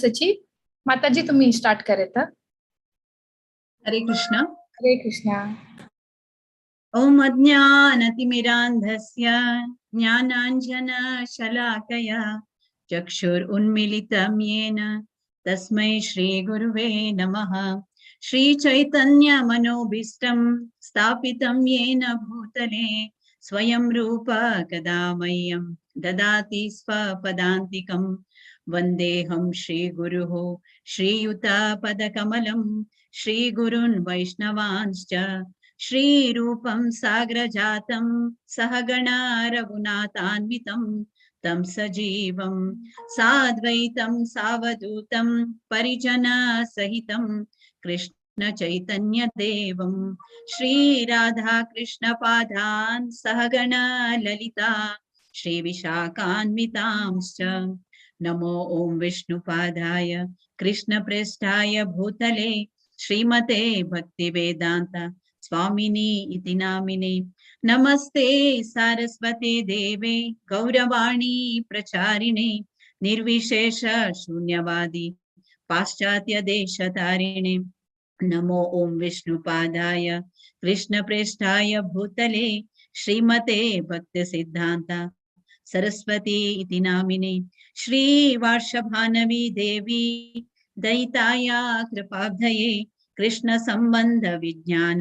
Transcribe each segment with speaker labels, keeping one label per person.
Speaker 1: दिवसाची माताजी तुम्ही स्टार्ट करता.
Speaker 2: हरे कृष्ण.
Speaker 1: हरे कृष्णा.
Speaker 2: ओम अज्ञानतिमिरान्धस्य ज्ञानाञ्जनशलाकया चक्षुरुन्मीलितं येन तस्मै श्रीगुरुवे नमः. श्रीचैतन्यमनोभीष्टं स्थापितं येन भूतले स्वयं रूप कदा मह्यं ददाति स्वपदान्तिकं. वन्देऽहं श्रीगुरुः श्रीयुतपदकमलं श्रीगुरुन् वैष्णवांश्च श्रीरूपं साग्रजातं सहगणा रघुनाथान्वितं तं सजीवं साद्वैतं सावधूतं परिजनसहितं कृष्ण चैतन्य देवं श्रीराधाकृष्णपादान् सहगणा ललिता श्रीविशाखान्वितांश्च. नमो ओं विष्णुपादाय कृष्णप्रेष्ठाय भूतले श्रीमते भक्तिवेदान्त स्वामिनी इति नामिने. नमस्ते सारस्वते देवे गौरवाणी प्रचारिणे निर्विशेष शून्यवादी पाश्चात्य देशतारिणे. नमो ओं विष्णुपादाय कृष्णप्रेष्ठाय भूतले श्रीमते भक्ति सिद्धांत सरस्वती इति नामिने. श्री वार्षभानवी देवी दयिताया कृपाब्धये कृष्ण संबंध विज्ञान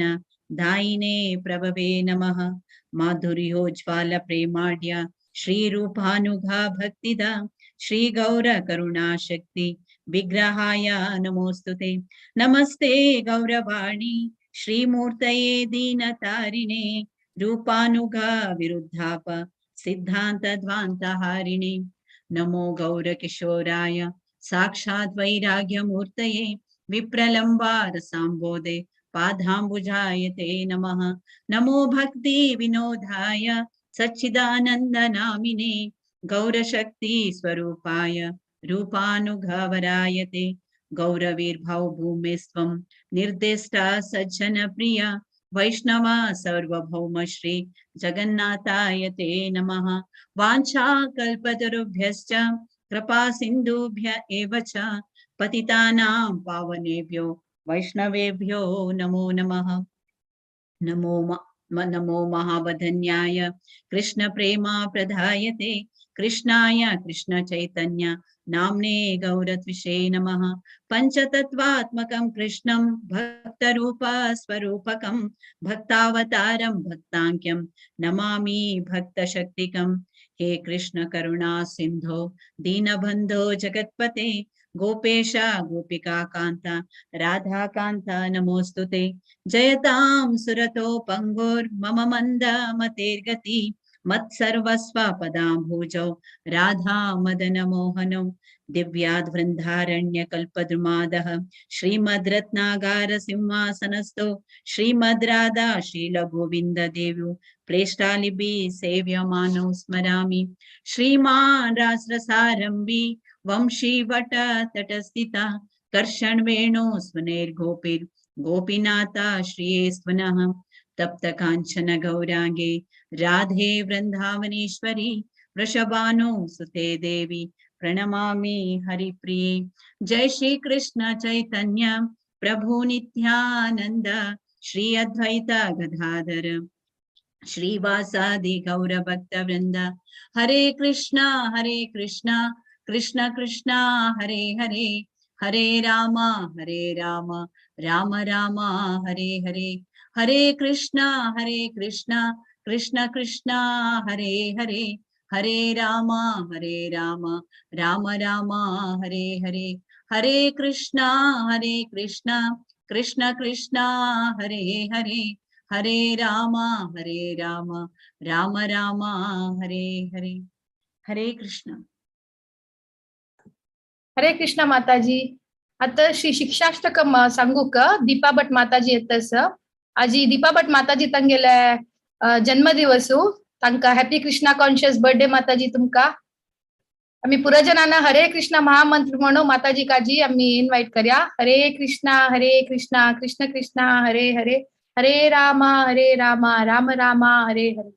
Speaker 2: दायिने प्रभवे नमः. माधुर्योज्ज्वाल प्रेमाढ्य श्री रूपानुगा भक्तिदा श्री गौर करुणा शक्ति विग्रहाय नमोस्तुते. नमस्ते गौरवाणी श्रीमूर्तये दीनतारिणे रूपानुगा विरुद्धाप सिद्धांत ध्वांतहारिणे. नमो गौरकिशोराय साक्षात् वैराग्यमूर्तये विप्रलम्बारसाम्बोधे पादाम्बुजाय ते नमः. नमो भक्ति विनोदाय सच्चिदानंद नामिने गौरशक्ति स्वरूपाय रूपानुघवराय ते. गौरवीर्भाव भूमिस्त्वं निर्देष्टा सज्जन प्रिया वैष्णवा सार्वभौम श्री जगन्नाथाय ते नमः. वाञ्छाकल्पतरुभ्यश्च कृपा सिन्धुभ्य एव च पतितानां पावनेभ्यो वैष्णवेभ्यो नमो नमः. नमो नमो महावधन्याय कृष्ण प्रेमा प्रधायते कृष्णाय कृष्ण चैतन्य नाम्ने गौरत्विषे नमः. पंचतत्वात्मकं कृष्णं भक्तरूप स्वरूपकं भक्तावतारं भक्ताङ्क्यं नमामि भक्तशक्तिकं. हे कृष्ण करुणा सिन्धो दीनबन्धो जगत्पते गोपेश गोपिका कांता राधा कांता नमोस्तुते. जयतां सुरतो पंगुर्मम मंद मतेर्गति मत्सर्वस्व पदाम्भुजौ राधा मदन मोहनौ. दिव्याद् वृन्दारण्य कल्पद्रुमादः श्रीमद्रत्नागार सिंहासनस्थो श्रीमद्राधा श्रील गोविंद देवो प्रेष्ठालिभि सेव्यमानौ स्मरामि. श्रीमान् रासरसारंभी वंशीवट तटस्थिता कर्षण वेणु स्वनेर्गोपीर् गोपीनाथा श्रिये स्वनः. तप्त कांचन गौरांगे राधे वृंदावनेश्वरी वृषभानु सुते देवी प्रणमामि हरिप्रिये. जय श्री कृष्ण चैतन्य प्रभु नित्यानंद श्री अद्वैत गदाधर श्रीवासादि गौर भक्त वृंद. हरे कृष्णा कृष्ण कृष्ण हरे हरे हरे राम राम राम हरे हरे. हरे कृष्णा कृष्ण कृष्ण हरे हरे हरे राम राम राम हरे हरे. हरे कृष्णा कृष्ण कृष्ण हरे हरे हरे राम राम राम हरे हरे. हरे कृष्ण.
Speaker 1: हरे कृष्ण माताजी. आता श्री शिक्षाष्टकम सांगू का दीपा भट माताजी येतस. आजी दीपा भट माताजी तांगेले जन्मदिवसू तांका हॅपी कृष्णा कॉन्शियस बर्थडे माताजी तुमका. आम्ही पुरजनांना हरे कृष्णा महामंत्र म्हणू माताजी काजी आम्ही इन्व्हाइट करूया. Hare Krishna Krishna Krishna Hare Hare Hare Ram Ram Ram Hare Hare.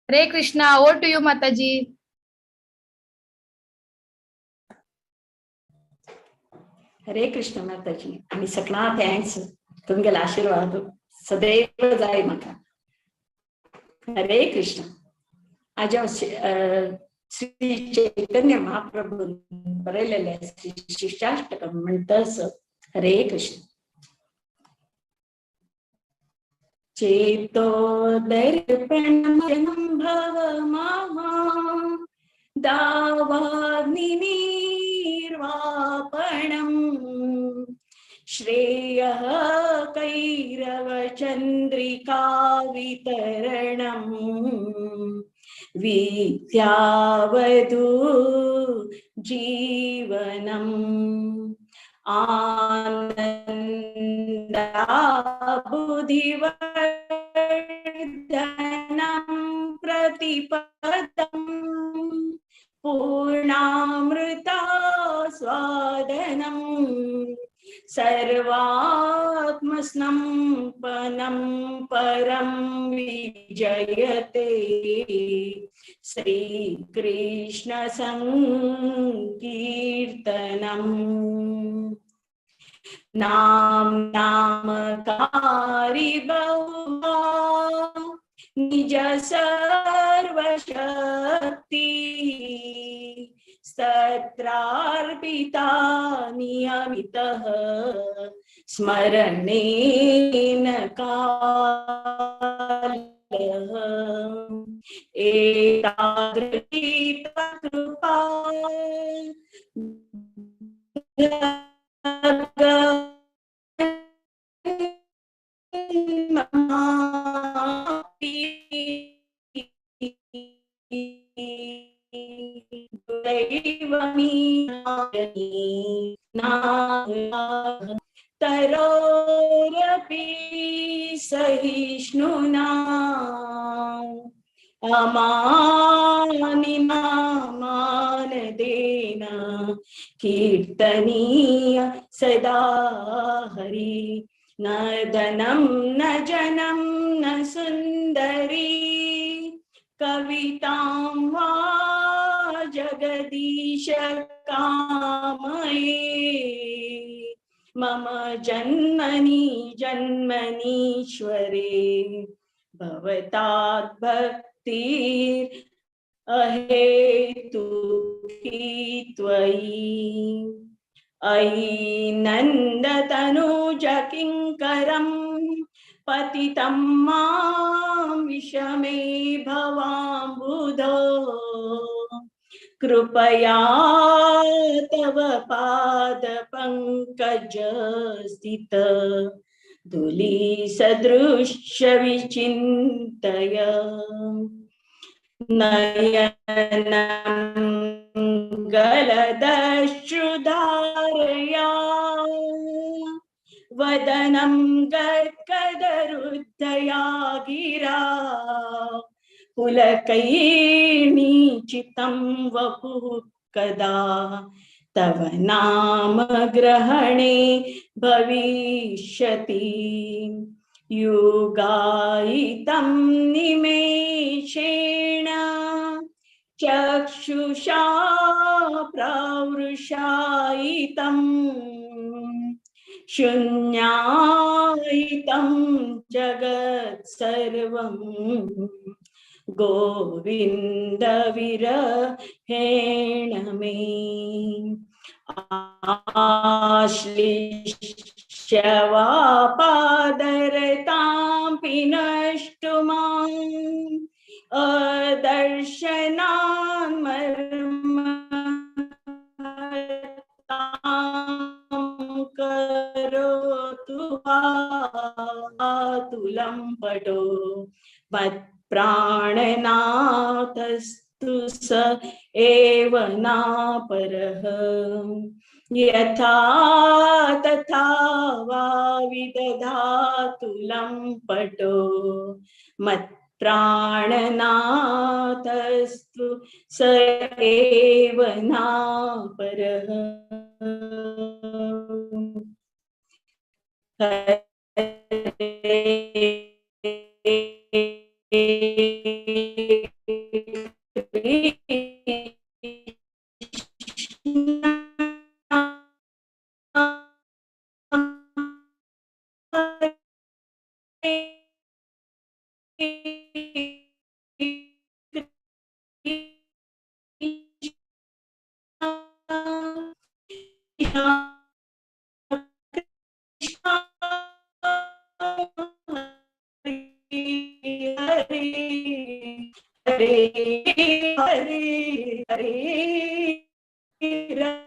Speaker 1: Hare Krishna. Over to you Mataji.
Speaker 2: Hare Krishna Mataji आनी सकळा thanks, तुमगेले आशीर्वाद सदैव जाय म्हाका. हरे कृष्ण. आज हांव श्री चैतन्य महाप्रभू बरयलेले श्री शिक्षाष्टकम म्हणटस. हरे कृष्ण. चेतो दर्पणं भव महा दावाग्निर्वापणम् श्रेयः कैरवचन्द्रिका वितरणम् विद्यावधू जीवनम् आनन्दाबुधिवर्धनं प्रतिपदम् पूर्णामृतास्वादनम् सर्वात्मस्नपनं परं विजयते श्रीकृष्ण संकीर्तनम्. नाम नामकारी बहुवा निज सर्वशक्ति तत्रार्पिता नियमितः स्मरणेन कालः एतादृशी कृपा तरोरपि सहिष्णुना अमानिना मानदेन कीर्तनीय सदा हरि. न धनं न जनं न सुंदरी कवितां वा जगदीश कामये. मम जन्मनि जन्मनीश्वरे भवतात् भक्तिर् अहेतुकी त्वयि. अयि नन्दतनुज किङ्करं पतितं मां विषमे भवाम्बुधो कृपया तव पादपङ्कज स्थित धूलिसदृश्य विचिन्तय. नयनं गलदश्रुधारया वदनं गद्गदरुद्धया गिरा पुलकैर्नीचितं वपुः कदा तव नाम ग्रहणे भविष्यति. युगायितं निमेषेण चक्षुषा प्रवृषायितं शून्यायितं जगत् सर्वं गोविन्द विरहेण मे. आश्लिष्य वा पादरतां पिनष्टुमां अदर्शनान् मर्मतां करोतु तुलं पटो मत्प्राणनाथस्तु स एव नापरः. यथा तथा वा विदधातु लम्पटो मत्प्राणनाथस्तु स एव नापरः. हरे Krishna. Krishna Krishna Hare Hare Hare Hare Ram.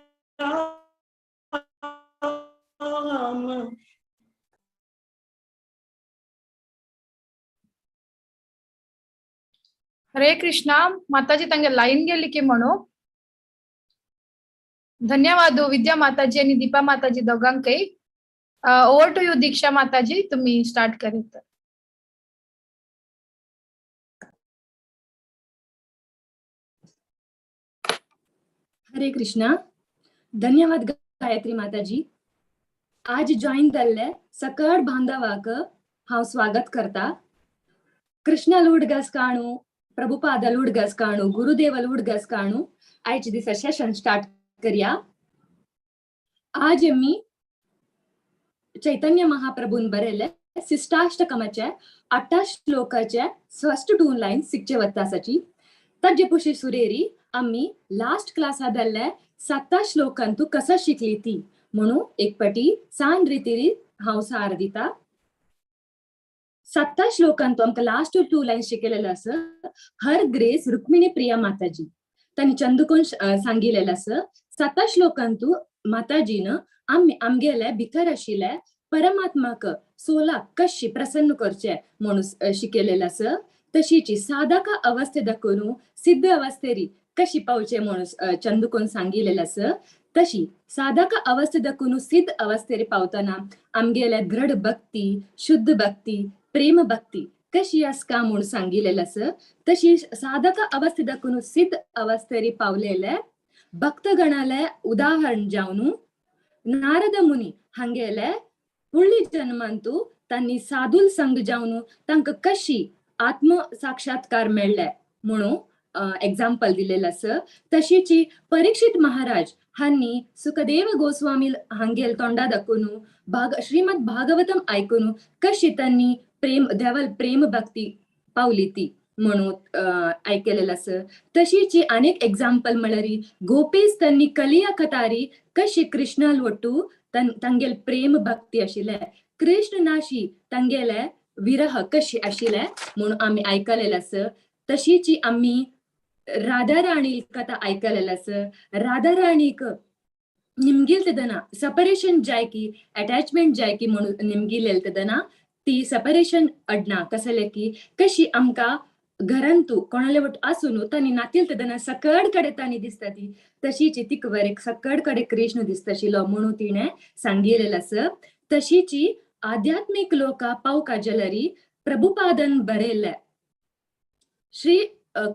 Speaker 1: Hare Krishna माताजी तांगे लाईन गेली की म्हणू धन्यवाद विद्या माताजी आणि दीपा माताजी दोघांकही. ओव्हर टू you दीक्षा माताजी, तुम्ही स्टार्ट करीत.
Speaker 3: हरे कृष्णा. धन्यवाद गायत्री माताजी. आज जॉईन जाल्ले सकळ बांधवाक हांव स्वागत करता. कृष्णा उडगास काणू, प्रभुपाद उडगास काणू, गुरुदेव उडगास काणू आयचे दिसा सेशन स्टार्ट करया. आज मी चैतन्य महाप्रभून बरयले शिष्टाष्टकमाचे 8 श्लोकाचे फर्स्ट 2 लाईन शिकचे वत्तासाची. ताजे पुशी सुरेरी आम्ही लास्ट क्लासा जाल्ले 7 श्लोकांतू कसं शिकली ती म्हणून एक पटी सान रितीरी हांव सार दिता. 7 श्लोकांतू आमकां लास्ट 2 लाईन शिकयलेले आसा. हर ग्रेस रुक्मिणी प्रिया माताजी तांणी चंदुकोन सांगिल्लें आसा. 7 श्लोकांतू माताजीन आमी आमगेले भितर आशिल्ले परमात्माक सोला कशी प्रसन्न करचे म्हणून शिकयलेलें आसा. तशीची साधका अवस्थे दाखोवन सिद्ध अवस्थेरी कशी पावचे म्हणून चंदुकोन सांगिल्लें आसा. तशी साधका अवस्थे दाखोवन सिद्ध अवस्थेरी पावतना आमगेले दृढ भक्ती, शुद्ध भक्ती, प्रेम भक्ती कशी आसका म्हणून सांगिल्लें आसा. तशी साधका अवस्थे दाखोवन सिद्ध अवस्थेरी पावलेले भक्तगणाले उदाहरण जावन नारद मुनी हांगेले पुढली जन्मांतू तांणी साधूल संग जावन तांकां कशी आत्म साक्षात्कार मेळ्ळे म्हणून एग्जाम्पल दिलेलं आसा. तशीची परीक्षित महाराज हांणी सुखदेव गोस्वामी हांगेल तोंडा दाखोवन श्रीमद भागवतम आयकून कशी तांणी प्रेम देवल प्रेम भक्ती पावली ती म्हणून आयकलेलं आसा. तशीची अनेक एग्जाम्पल म्हळ्यार गोपीस तांणी कलिया कतारी कशी कृष्णाल वट्टू तांगेल प्रेम भक्ती आशिल्ले, कृष्ण नाशी तांगेले विरह कशी आशिल्ले म्हणून आमी आयकलेलं आसा. तशीची आमी राधा राणी कथा आयकलेलं आसा. राधा राणीक निमगील तेदना सेपरेशन जाय की अटॅचमेंट जाय की म्हणून निमगिलेल तेदना ती सेपरेशन अडना कसले की कशी आमकां घरांतू कोणाले वट आसून तांणी नातील तेदना सकड कडे तांणी दिसता ती तशीची ती वरेक सकड कडे कृष्ण दिसताशिल्लो म्हणून तिणें सांगिल्लें आसा. तशीची आध्यात्मीक लोका पावका जलरी प्रभुपादन बरयल्ले श्री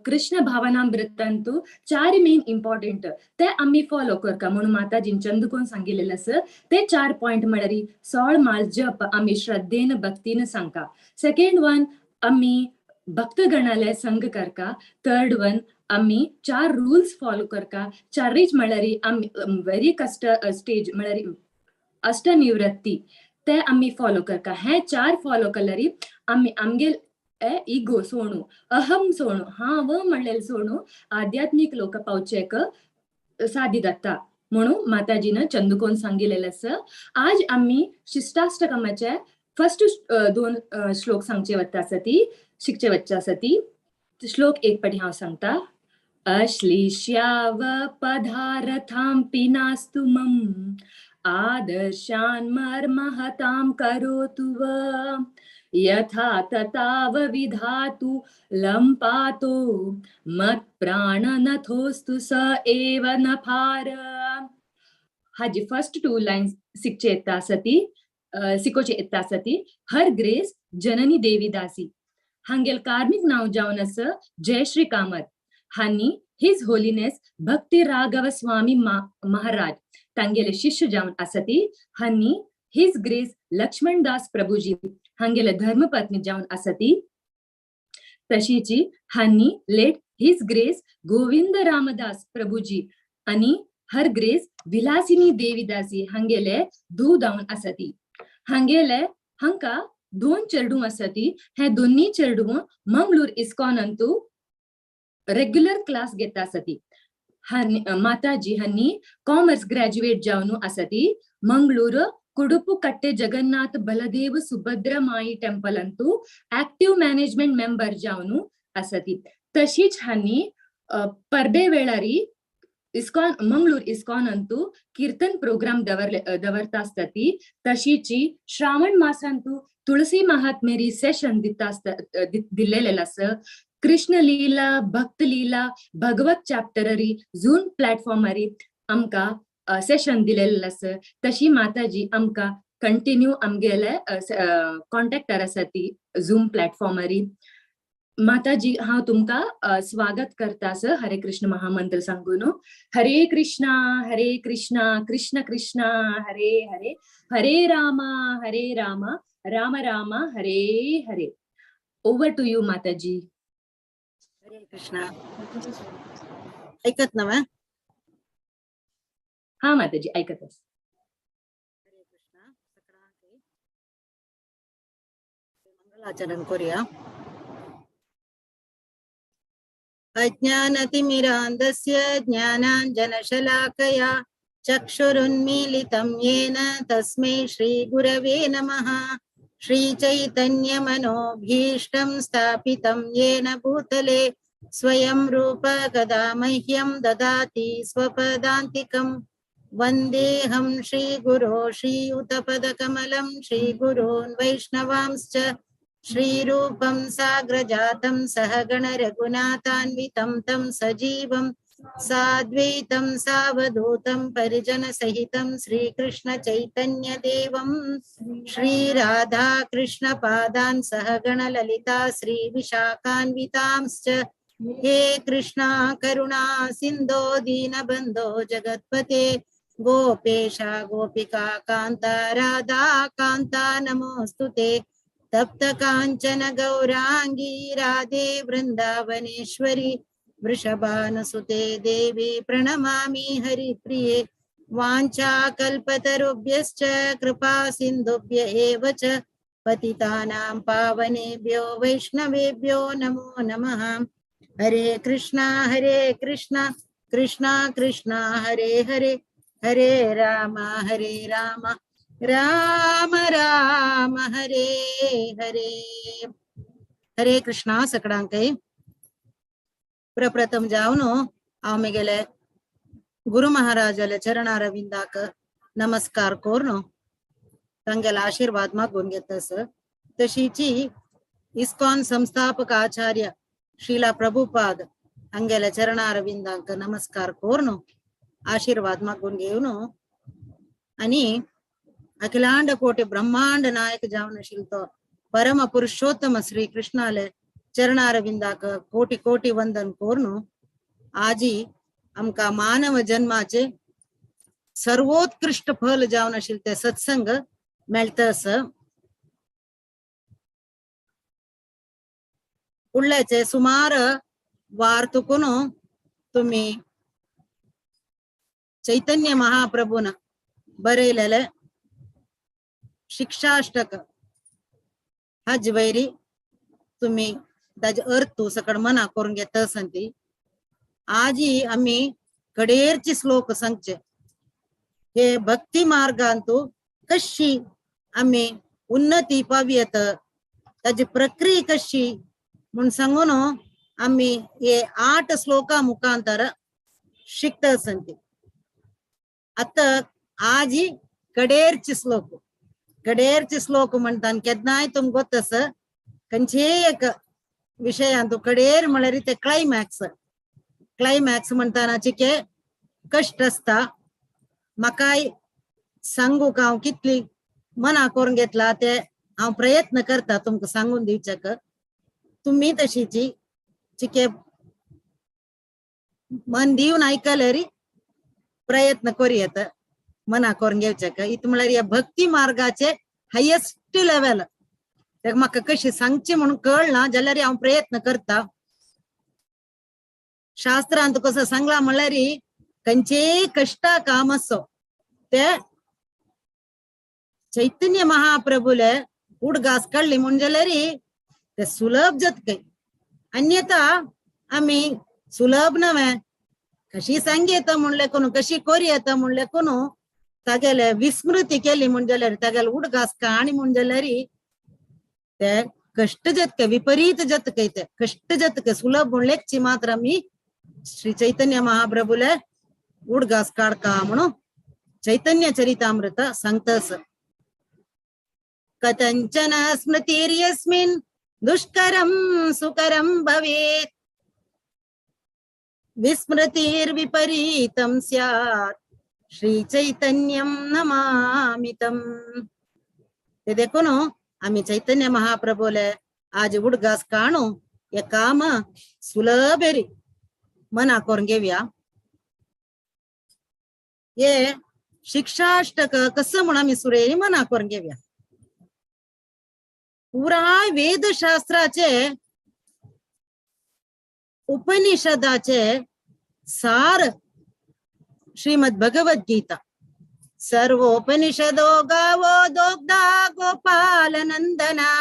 Speaker 3: कृष्ण भावनामृतांतू 4 मेन इम्पॉर्टंट ते आमी फॉलो करता म्हणून माताजीन चंदकोन सांगिल्लें आसा. ते 4 पॉयंट म्हळ्यार 16 माळ जप आमी श्रद्धेन भक्तीन सांगता. सेकंड वन आमी भक्तगणाले संग करता. थर्ड वन आमी 4 रूल्स फॉलो करता. 4 म्हळ्यार आमी व्हेरी कश्ट स्टेज म्हळ्यार अष्टनिवृत्ती ते आमी फॉलो करता. हे 4 फॉलो केल्यार आमी आमगेल इगो सोणू, अहम सोणू, हांव म्हणलेले सोणू आध्यात्मीक लोक पावचेक सादी जाता म्हणून माताजीन चंदुकोन सांगिल्लें आसा. आज आमी शिष्टाष्टकमाचे फर्स्ट 2 श्लोक सांगचे वता आसा ती शिकचे वच्चे आसा ती. श्लोक 1 पटी हांव सांगता. अश्लिष्याव पदार्थां नास्तु मम आदर्शान् मर्महतां करोतु व यथा तथाव विधातु लंपातो मत्प्राणनथोस्तु स एव नफार. हाजी फर्स्ट 2 लाईन्स शिकचे येता आसा ती शिकोवचे येता आसा ती. हर ग्रेस जननी देवी दासी हांगेल कार्मिक नांव जावन आसा जयश्री कामत हांणी his holiness भक्ती राघव स्वामी महाराज तांगेले शिष्य जावन आसा ती. हांणी his grace Lakshman Das Prabhuji हांगेले धर्मपत्नी जावन आसा ती. तशीची हांणी late his grace Govind Ramdas Prabhuji आनी हर ग्रेस विलासिनी देवीदासी हांगेले धूव जावन आसा ती. हांगेले हांका 2 चेडूं आसा ती. हे दोन्ही चेडूं मंगळूर इस्कॉनांतू रेग्युलर क्लास घेता आसा ती. माताजी हांणी कॉमर्स ग्रॅज्युएट जावन आसा ती मंगळूर कुडुपು कट्टे जगन्नाथ बलदेव सुभद्रा माई टेम्पल अंतू आक्टिव्ह मॅनेजमेंट मेंबर जावन आसा ती. तशीच हांणी परबे वेळारी इस्कॉन मंगळूर इस्कॉन अंतू कीर्तन प्रोग्राम दवरता आसता ती. तशीची श्रावण मासांतू तुळसी महात्मेरी सेशन दिता आसता दिल्लेले आसा. कृष्ण लीला भक्त लीला भगवत चॅप्टररी झूम प्लॅटफॉर्मारी आमकां सेशन दिलेले आसा. तशी माताजी आमकां कंटिन्यू आमगेले कॉन्टॅक्टर आसा ती झूम प्लॅटफॉर्मारी. माताजी हांव तुमकां स्वागत करता सर हरे कृष्ण महामंत्र सांगून. हरे कृष्णा हरे कृष्णा कृष्ण कृष्णा हरे हरे हरे रामा हरे रामा राम राम हरे हरे. ओव्हर टू you माताजी.
Speaker 4: हरे कृष्णा. ऐकत नव्हे?
Speaker 3: हा माताजी ऐकत आस.
Speaker 4: हरे कृष्णा. सगळ्यांक मंगलाचरण करूया. अज्ञानतिमिरान्धस्य ज्ञानाञ्जनशलाकया चक्षुरुन्मीलितं येन तस्मै श्रीगुरवे नमः. श्रीचैतन्यमनोभीष्टं स्थापितं येन भूतले स्वयं रूप कदा मह्यं ददाति स्वपदान्तिकं. वन्देऽहं श्रीगुरो श्रीयुतपदकमलं श्रीगुरून् वैष्णवांश्च. श्रीरूपं साग्रजातं सहगण रघुनाथान्वितं तं सजीवं साद्वैतं सावधूतं परिजनसहितं श्रीकृष्ण चैतन्यदेवं. श्रीराधा कृष्णपादान् सहगण ललिता श्रीविशाखान्वितांश्च. हे कृष्णा करुणा सिन्धो दीनबन्धो जगत्पते गोपेशा गोपिका कान्ता राधा कान्ता नमोऽस्तु ते. तप्त कांचन गौरांगी राधे वृंदावनेश्वरी वृषभानुसुते देवी प्रणमामि हरिप्रिये. वाञ्छा कल्पतरुभ्यश्च कृपा सिन्धुभ्य एव च पतितानां पावनेभ्यो वैष्णवेभ्यो नमो नमः. हरे कृष्णा हरे कृष्णा कृष्णा कृष्णा हरे हरे हरे राम हरे राम राम राम हरे हरे. हरे कृष्णा. सगळ्यांकय प्रप्रथम जावन हांव म्हगेले गुरु महाराजाले चरणारविंदाक नमस्कार करून तांगेले आशीर्वाद मागून घेता सर. तशीची इस्कॉन संस्थापक आचार्य श्रीला प्रभुपाद हांगेले चरणारविंदाक नमस्कार करून आशीर्वाद मागून घेवन आणि अखिलांड कोटी ब्रह्मांड नायक जावन आशिल्लो तो परम पुरुषोत्तम श्री कृष्णाले चरणारविंदाक कोटी कोटी वंदन करून आजी आमकां मानव जन्माचे सर्वोत्कृष्ट फल जावन आशिल्लें ते सत्संग मेळटा आसा. फुडल्याचे सुमार वार तुकून तुमी चैतन्य महाप्रभून बरयलेले शिक्षाष्टक हाजे वयरी तुमी ताजे अर्थ सकड मना करून घेता आसन ती. आजी आमी कडेरचे श्लोक सांगचे हे भक्ती मार्गांतू कशी आमी उन्नती पावयत ताजी प्रक्रिया कशी म्हूण सांगून आमी हे 8 श्लोका मुखांतर शिकता आसन ती. आतां आजी कडेरचे श्लोक कडेरचे श्लोक म्हणटा केन्नाय तुमकां गोत आसा खंयचेय एक विशयांतू कडेर म्हळ्यार ते क्लायमॅक्स. क्लायमॅक्स म्हणटाना चिके कश्ट आसता. म्हाकाय सांगूंक हांव कितली मना करून घेतला ते हांव प्रयत्न करता तुमकां सांगून दिवच्याक. तुमी तशीची चिके मन दिवन आयकल्यार प्रयत्न करूं मना करून घेवच्याक. इत म्हळ्यार ह्या भक्ती मार्गाचे हायेस्ट लेवल तेका म्हाका कशी सांगची म्हणून कळना जाल्यार हांव प्रयत्न करता. शास्त्रांत कसं सांगला म्हळ्यार खंयचेय कश्टा काम आसो ते चैतन्य महाप्रभुले उडगास काडली म्हूण जाल्यार ते सुलभ जाता खंय. अन्यथा आमी सुलभ नव्हे कशी सांगयेता म्हणले कोण कशी कोरयेता म्हणले कोण तागेले विस्मृती केली म्हण जाल्यार तागेले उडगास काणी म्हण जाल्यार ते कष्ट जातके विपरीत जातके ते कष्ट जातके सुलभ म्हणलेची मात्र आमी श्री चैतन्य महाप्रभुले उडगास काडका म्हणून चैतन्य चरितामृत सांगतस. कथंचन स्मृतिर्यस्मिन् दुष्करं सुकरं भवेत् विस्मृतिर्विपरीतं स्यात् श्री चैतन्यं नमामितम्. ते देखून आमी चैतन्य महाप्रभुले आज उडगास काणू हे काम सुलभेरी मना करून घेऊया. हे शिक्षाष्टक कसं म्हणून आमी सुरेरी मना करून घेऊया. पुराय वेदशास्त्राचे उपनिषदाचे सार श्रीमद भगवद गीता. सर्वोपनिषदो गावो दोग्धा गोपाल नंदना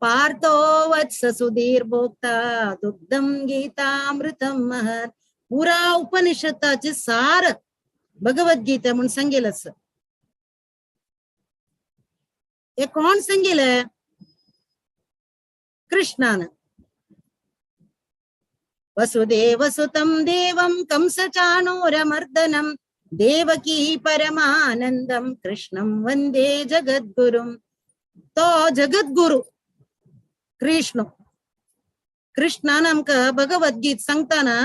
Speaker 4: पार्थो वत्स सुधीर भोक्ता दुग्धम गीतामृतम महत्. पुरा उपनिषदाचे सार भगवद्गीता म्हणून सांगेलच. हे कोण सांगेल? कृष्णान. वसुदेव सुतं देवं कंसचाणूरमर्दनं देवकी परमानंदं कृष्णं वंदे जगद्गुरुं. तो जगद्गुरु कृष्ण. कृष्णान आमकां भगवद्गीत सांगताना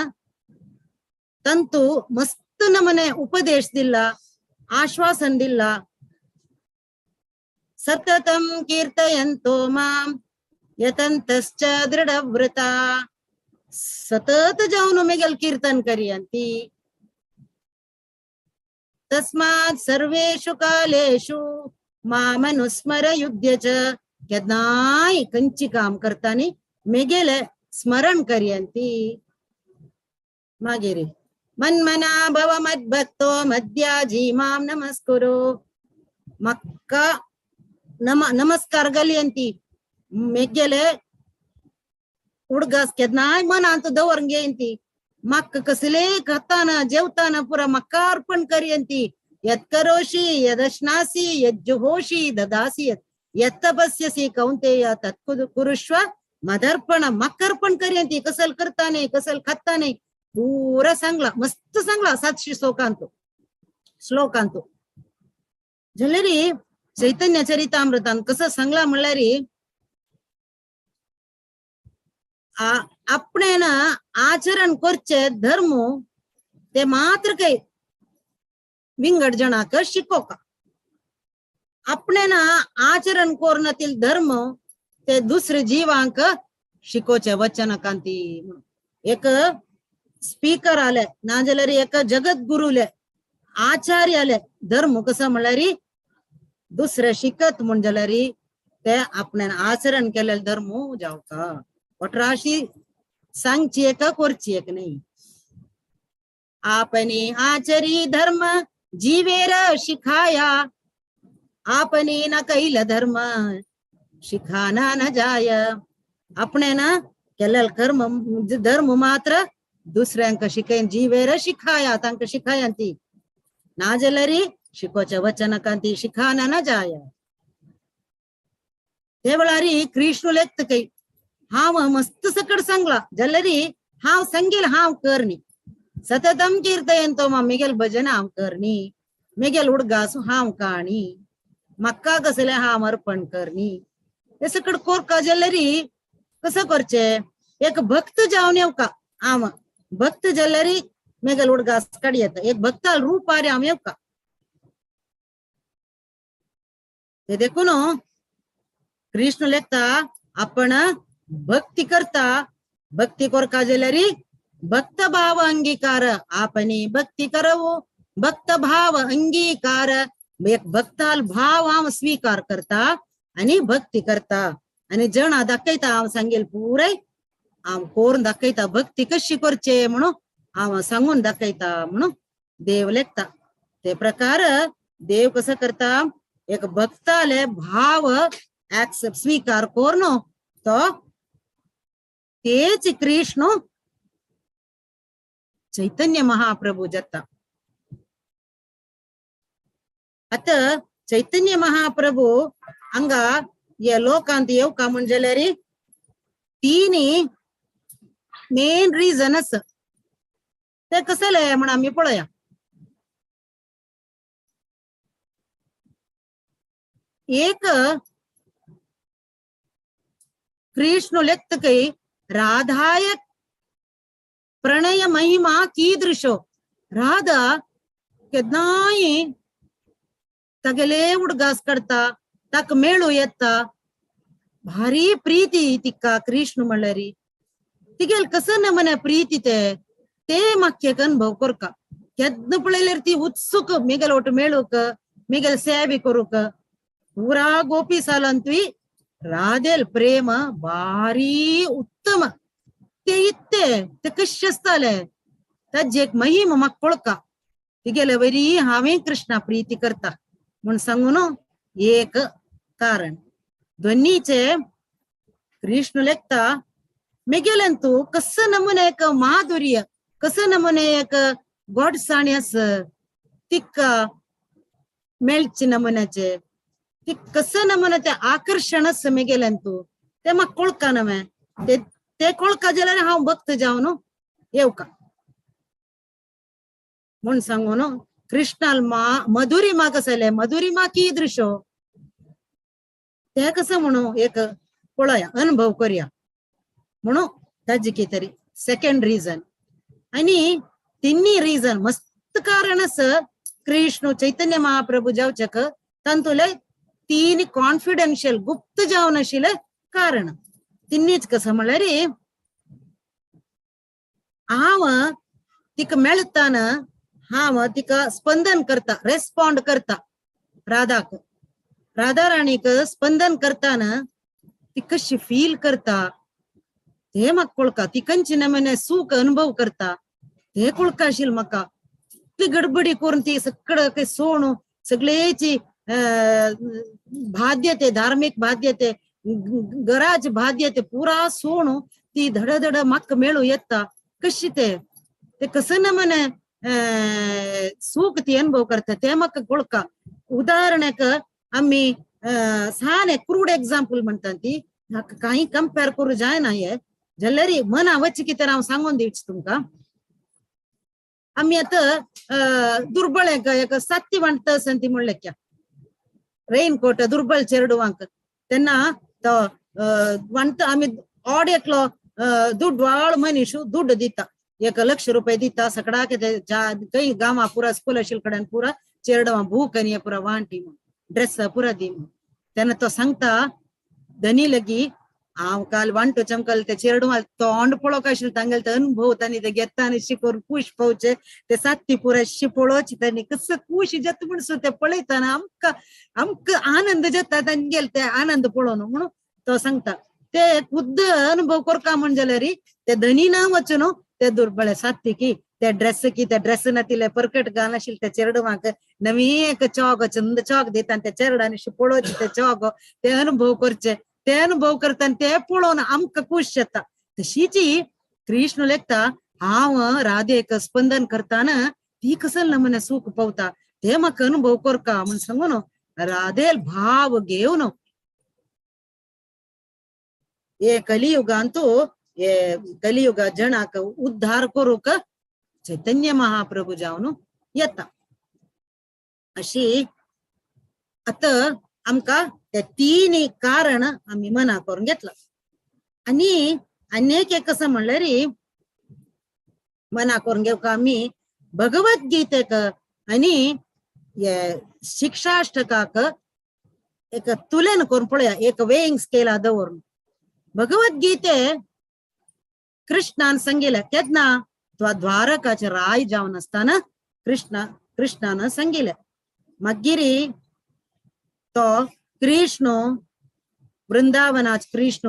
Speaker 4: तंतु मस्त नमने उपदेश दिला, आश्वासन दिला. सततं कीर्तयन्तो मां यतन्तश्च दृढव्रता. सतत जाऊन मेगल कीर्तन करियंती. तस्मात् सर्वेषु कालेषु मामनुस्मर युध्य च. केन्नाय खंयची काम करतानी मेगेले स्मरण करियंती. मागीर मन्मना भव मद्भक्तो मद्याजी मां नमस्कुरु. मक्का नमस्कार घालयंती. मेगेले उडगास केन्नाय मनांत दवरून घेयंती. मक्का कसले खाताना जेवताना पुरा मक्का अर्पण करियंती. यत् करोषि यदश्नासि यज्जुहोषि ददासि यत् यत्तपस्यसि कौंतेय तत् कुरुष्व मदर्पण. मक्कर्पण करियंती. कसल करताने कसल खाताने पुरा सांगला, मस्त सांगला 700 श्लोकांतो श्लोकांतो. जाल्यार चैतन्य चरितामृतान कसं सांगला म्हणल्यार आपणे ना आचरण करचे धर्म ते मात्र काही विंगड जणाक शिकोका. आपणे ना आचरण करण्यातील धर्म ते दुसरे जीवांक शिकोचे वचनकांती. एक स्पीकर आले ना जाल्यार एक जगद्गुरुले आचार्य आले धर्म कसं म्हणल्यार दुसरे शिकत म्हण जाल्यार ते आपणे आचरण केलेले धर्म जावका. अठराशी सांगची एक करची एक नाही. आपने आचरी धर्म जीवेर शिखाया आपने न कैल धर्म शिखाना न जाय. आपणे ना केलेल कर्म धर्म मात्र दुसऱ्यांक शिकयन जीवेर शिखाया तांकां शिखायांती ना जाल्यार शिकोच्या वचनकांती शिखाना न जाय. ते वेळार कृष्ण लेखत काही हांव मस्त सकट सांगला जाल्यार हांव सांगेल हांव करनी. सततम कीर्तयंतो मा मेगेल भजन हांव करनी. मेगेल उडगास हांव काणी म्हाका कसले हांव अर्पण करनी. हे सकट कोरका जाल्यार कसं करचे? एक भक्त जावन येवका. हांव भक्त जाल्यार मेगेल उडगास काड येता. एक भक्ताल रूपार हांव येवका. ते देखून कृष्ण लेखता आपण भक्ती करता. भक्ती कोरका जाल्यार भक्त भाव अंगीकार. आपणे भक्ती करवो भक्त भाव अंगीकार. एक भक्ताल भाव हांव स्वीकार करता आणि भक्ती करता आणि जणा दाखयता. हांव सांगेल पुराय हांव कोरून दाखयता भक्ती कशी करचे म्हणून हांव सांगून दाखयता म्हणून देव लेखता. ते प्रकार देव कसं करता एक भक्ताले भाव ऍक्सेप्ट स्वीकार करून तो तेच कृष्ण चैतन्य महाप्रभू जाता. आतां चैतन्य महाप्रभू हांगा हे लोकांत येवका म्हण जाल्यार तीन मेन रिजन आसा. ते कसले म्हण आमी पळोवया. एक कृष्ण लेखतकै राधाय प्रणय महिमा कीदृशो. राधा केन्नाय तागेले उडगास काडटा, ताका मेळू येता, भारी प्रीती तिका कृष्ण म्हणल्यार. तिगेल कसं नमने प्रीती ते ते म्हाका एक अनुभव करका. केन्ना पळयल्यार ती उत्सुक मेगेल ओट मेळूक, मेगेल सेवे करूक. पुरा गोपी सालांतुय राधेल प्रेम भारी उत्तम. ते इत्ते ते कशें आसताले ताजी एक महिमा म्हाका कळका. तिगेले वरी हांवें कृष्णा प्रीती करता म्हूण सांगून एक कारण. दोन्हीचे कृष्ण लेखता मेगेल्यान तूं कसं नमुने एक माधुर्य, कसं नमुने एक गोडसाणी आस तिका मेळचे नमुन्याचे, ती कसं नमुने ते आकर्शण आस मेगेल्यान तूं ते म्हाका कळका नवें. ते ते कळका जाल्यार हांव भक्त जावन येवका म्हूण सांगून कृष्णाल मा मधुरिमा कसले, मधुरिमा कीदृशो ते कसं म्हणू एक पळोवया, अनुभव करूया म्हणून ताजी कितें तरी सेकंड रिजन. आनी तिन्ही रिजन मस्त कारण आसा कृष्ण चैतन्य महाप्रभू जावच्याक तांतुले तीन कॉन्फिडेन्शियल गुप्त जावन आशिल्ले कारण. तिन्हीच कसं म्हणल्यार हांव तिका मेळटाना हांव तिका स्पंदन करता, रेस्पॉन्ड करता. राधाक, राधा राणीक स्पंदन करताना ती कशी फील करता ते म्हाका कळका. ती खंयचे नमुने सुख अनुभव करता ते कळका आशिल्लें म्हाका. इतली गडबडी करून ती सगळं सोणू सगळेची बाध्यते, धार्मिक बाध्यते, गराज बाध्यते पुरा सोणू ती धडधड म्हाका मेळू येता कशी ते ते कसं नमुने सुख ती अनुभव करता ते म्हाका कळका. उदाहरणाक आमी सान एक क्रूड एग्जाम्पल म्हणटा ती काही कंपेर करूं जायना हे जाल्यार मना वच कितें हांव सांगून दिवच तुमकां. आमी आतां दुर्बळ एक सात्ती वांटता आसा ती म्हणलें क्या रेनकोट दुर्बळ चेरडुवांक तेन्ना तो वांटता आमी ऑड एकलो दुडवाळ मनीस दुड्ड दिता, 1 लक्ष रुपये दिता सगळ्याक खंय गांवा पुरा स्कूल आशिल्ले कडेन पुरा चेरडुवां बूक आनी पुरा वांटी म्हूण ड्रेस पुरा दी म्हूण. तेन्ना तो सांगता धनी लगी हांव काल वांटो चमकल ते चेरडुवां तोंड पळोवंक आशिल्लें तांगेले ते अनुभव तांणी ते घेता आनी शिकोवन खूश पावचे ते सात्ती पुरा शी पळोवचे तांणी कसं खूश जाता म्हण सो ते पळयतना आमकां आमकां आनंद जाता तांगेले ते आनंद पळोवन म्हणून तो सांगता. ते खुद्द अनुभव करका म्हण जाल्यार ते धनी ना वचून ते दुर्बळे सात्ती की ते ड्रेस की ते ड्रेस नातिले परकट घाल आशिल्ले त्या चेरडुवांक नवी एक चॉग चंद चॉग दिता त्या चेरडांनी पळोवचे ते चॉग ते अनुभव करचे ते अनुभव करता ते पळोवन आमकां खूश जाता. तशीच कृष्ण लेखता हांव राधेक स्पंदन करताना ती कसं नमुने सुख पावता ते म्हाका अनुभव करका म्हूण सांगून राधेल भाव घेवन हे कलियुगांतू हे कलियुग जणाक उद्धार करूक चैतन्य महाप्रभू जावन येता. अशी आतां आमकां ते तीन कारण आमी मना करून घेतला. आनी आनी एक कसं म्हणल्यार मना करून घेवका आमी भगवद्गीतेक आनी हे शिक्षाष्टकाक एक तुलन करून पळोवया, एक वेइंग स्केला दवरून. भगवद्गीते कृष्णान सांगितलें केन्ना द्वारकाचे राय जावन आसतना कृष्णान सांगितलें. मागीर तो कृष्ण वृंदावनाचे कृष्ण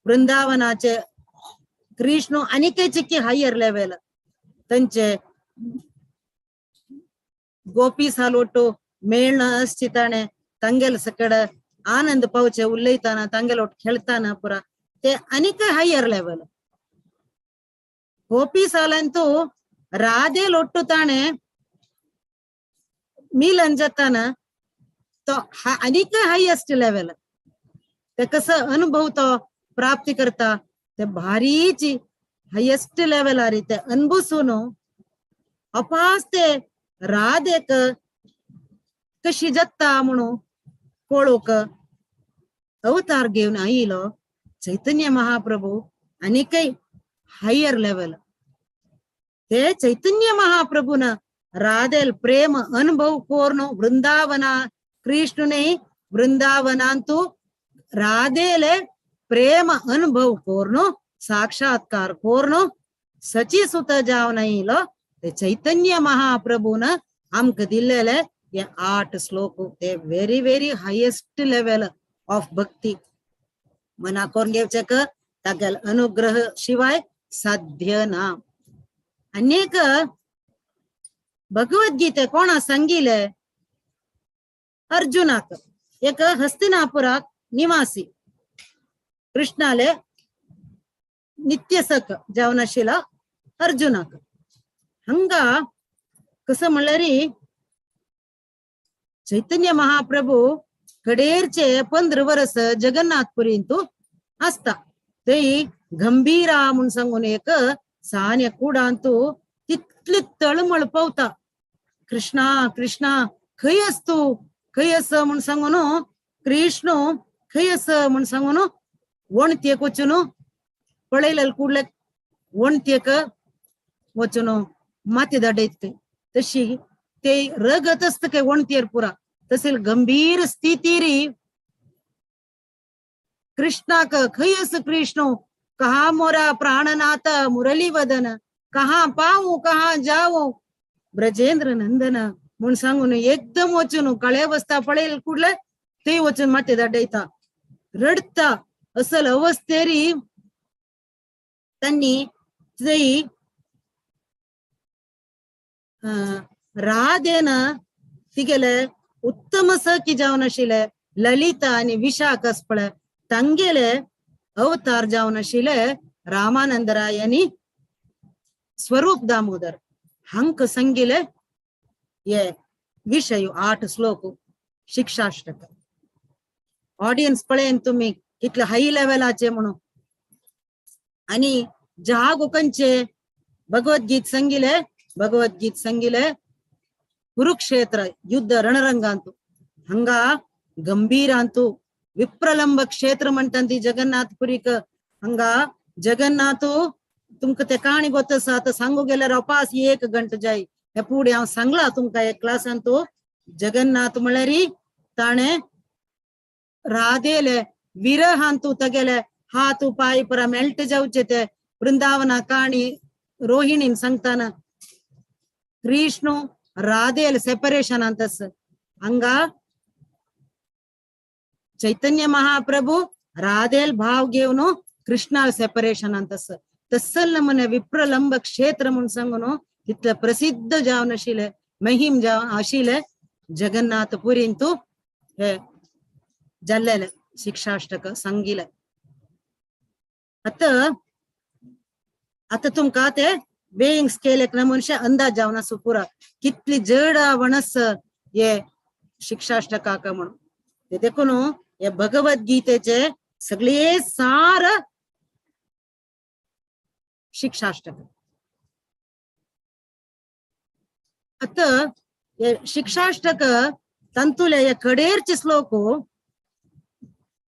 Speaker 4: वृंदावनाचे कृष्ण आनी की हायर लेवल तांचे गोपी सालोटो मेळण आसची ताणें तांगेले सकड आनंद पावचे उलयताना तांगेले खेळताना पुरा ते आनीक हायर लेवल. गोपी सालांतू राधे लोट्टू ताणे मिलन जाताना तो आनीक हायेस्ट लेवल ते कसं अनुभव तो प्राप्ती करता ते भारीची हायेस्ट लेवल ते अनुभवसून अपास ते राधेक कशी जत्ता म्हणून पळोवक अवतार घेवन आयलो चैतन्य महाप्रभू आनीकय हायर लेवल. ते चैतन्य महाप्रभून राधेल प्रेम अनुभव कोर्न वृंदावना कृष्णने वृंदावनांतु राधेले प्रेम अनुभव कोर्न साक्षात्कार कोर्न सची सुत जावन आयलो ते चैतन्य महाप्रभून आमकां दिल्लेले हे 8 श्लोक ते very very highest level of bhakti. मना करून घेवचें तागेल अनुग्रह शिवाय साध्य ना. अनेक भगवद्गीते कोणा सांगिले अर्जुनाक एक हस्तिनापुराक निवासी कृष्णाले नित्यसक जावन आशिल्लो अर्जुनाक. हंगा कसं म्हणल्यार चैतन्य महाप्रभू कडेरचे 15 वर्स जगन्नाथपुरींतू आसता. ते गंभीरा म्हूण सांगून एक सान्या कुडांतू तितली तळमळ पावता कृष्णा कृष्णा खंय आस तूं खंय आस म्हूण सांगून कृष्ण खंय आस म्हूण सांगून वणतेक वचून पळयलें कुडले वणतेक वचून माती दाडयत तशी ते रगत आसता काय वणतेर पुरा तसेल गंभीर स्थितीरी कृष्णाक खंय आस कृष्ण कहा मोरा प्राणनाथ मुरली वदन कहा पावू कहा जाऊ ब्रजेंद्र नंदन म्हूण सांगून एकदम वचून काळे वस्ता पळयल कुडले ते वचून माती दाडयता रडता असल अवस्थेरी त्यांनी ते राधेन तिगेले उत्तम सखी जावन आशिल्ले ललिता आनी विशाख आसपळे तांगेले अवतार जावन आशिल्ले रामानंद राय आनी स्वरूप दामोदर हांकां सांगिले हे विशय 8 श्लोक शिक्षाष्टक. ऑडियन्स पळयन तुमी कितले हाय लेवलाचे म्हणून. आनी जागो खंयचे भगवद्गीत सांगिले भगवद्गीत सांगिले कुरुक्षेत्र युद्ध रणरंगांतू हंगा गंभीरांतू विप्रलंब क्षेत्र म्हणटा ती जगन्नाथपुरीक. हंगा जगन्नाथ तुमकां ते काणी गोत आसा आतां सांगू गेल्यार अपास 1 घंटो जाय. हे फुडें हांव सांगला तुमकां एक क्लासांतू जगन्नाथ म्हळ्यार ताणें राधेले विरहांतू तगेले हात पाय परा मेळटे जावचे ते वृंदावना काणी रोहिणीन सांगताना कृष्ण राधेल सेपरेशन अंतस. हंगा चैतन्य महाप्रभू राधेल भाव घेवन कृष्णाल सेपरेशन अंतस. तसल नमुने विप्रलंब क्षेत्र म्हूण सांगून तितले प्रसिद्ध जावन आशिल्ले महिम जावन आशिल्ले जगन्नाथपुरींतू हे जाल्लेले शिक्षाष्टक सांगिले. आतां आतां तुमकां ते वेइंग स्केल एक नमुनशे अंदाज जावन आसू पुरा कितली जड वणस हे शिक्षाष्टकाक म्हणून. ते देखून हे भगवद्गीतेचे सगळे सार शिक्षाष्टक. आतां हे शिक्षाष्टक तांतुले हे कडेरचे श्लोक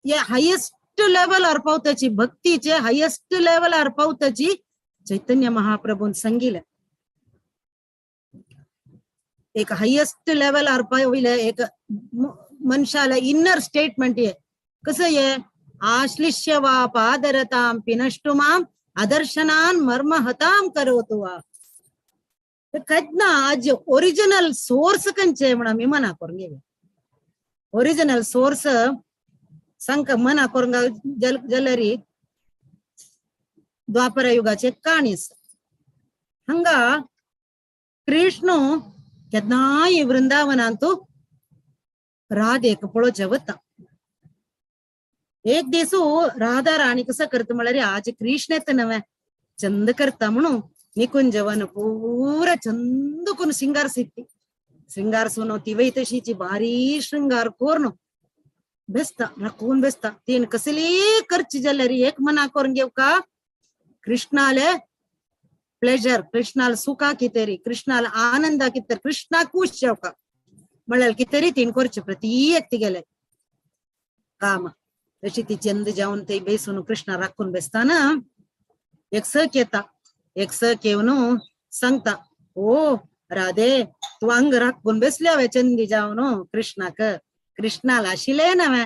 Speaker 4: हे हायेस्ट लेवलार पावताची भक्तीचे हायेस्ट लेवलार पावताची चैतन्य महाप्रभून सांगिले. एक हायेस्ट लेवलार पाविले एक मनशाले इनर स्टेटमेंट हे कसं हे आश्लिष्य वा पादरतां पिनष्टु मां आदर्शनान मर्महतां करोतु वा. केन्ना आज ओरिजिनल सोर्स खंयचे म्हण आमी मना करून घेवया. ओरिजिनल सोर्स सांग मना करून जाल्यार द्वापर युगाचे काणी आसा. हांगा कृष्ण केन्नाय वृंदावनांतू राधेक पळोवचें वता. एक दीस राधा राणी कसं करता म्हळ्यार आज कृष्ण येता नवे चंद करता म्हणून निकुंजवन पुरा चंद करून शृंगार सिद्धी शृंगार सुनो ती तशीची भारी शृंगार करून बेसता राखून बेसता. तीन कसली करची जाल्यार एक मना करून घेव का कृष्णाले प्लेजर, कृष्णाला सुखा कितेरी, कृष्णाला आनंदा कितेरी, कृष्णा खुश जावका म्हळ्यार कितेरी तीन करचे प्रति एक तिगेले काम. तशी ती चंद जावन ते बेसून कृष्णा राखून बेसताना एक सख येता, एक सख येवन सांगता, ओ राधे तू अंग राखून बेसल्या वे चंदी जावन कृष्णाक, कृष्णाला आशिल्लें ना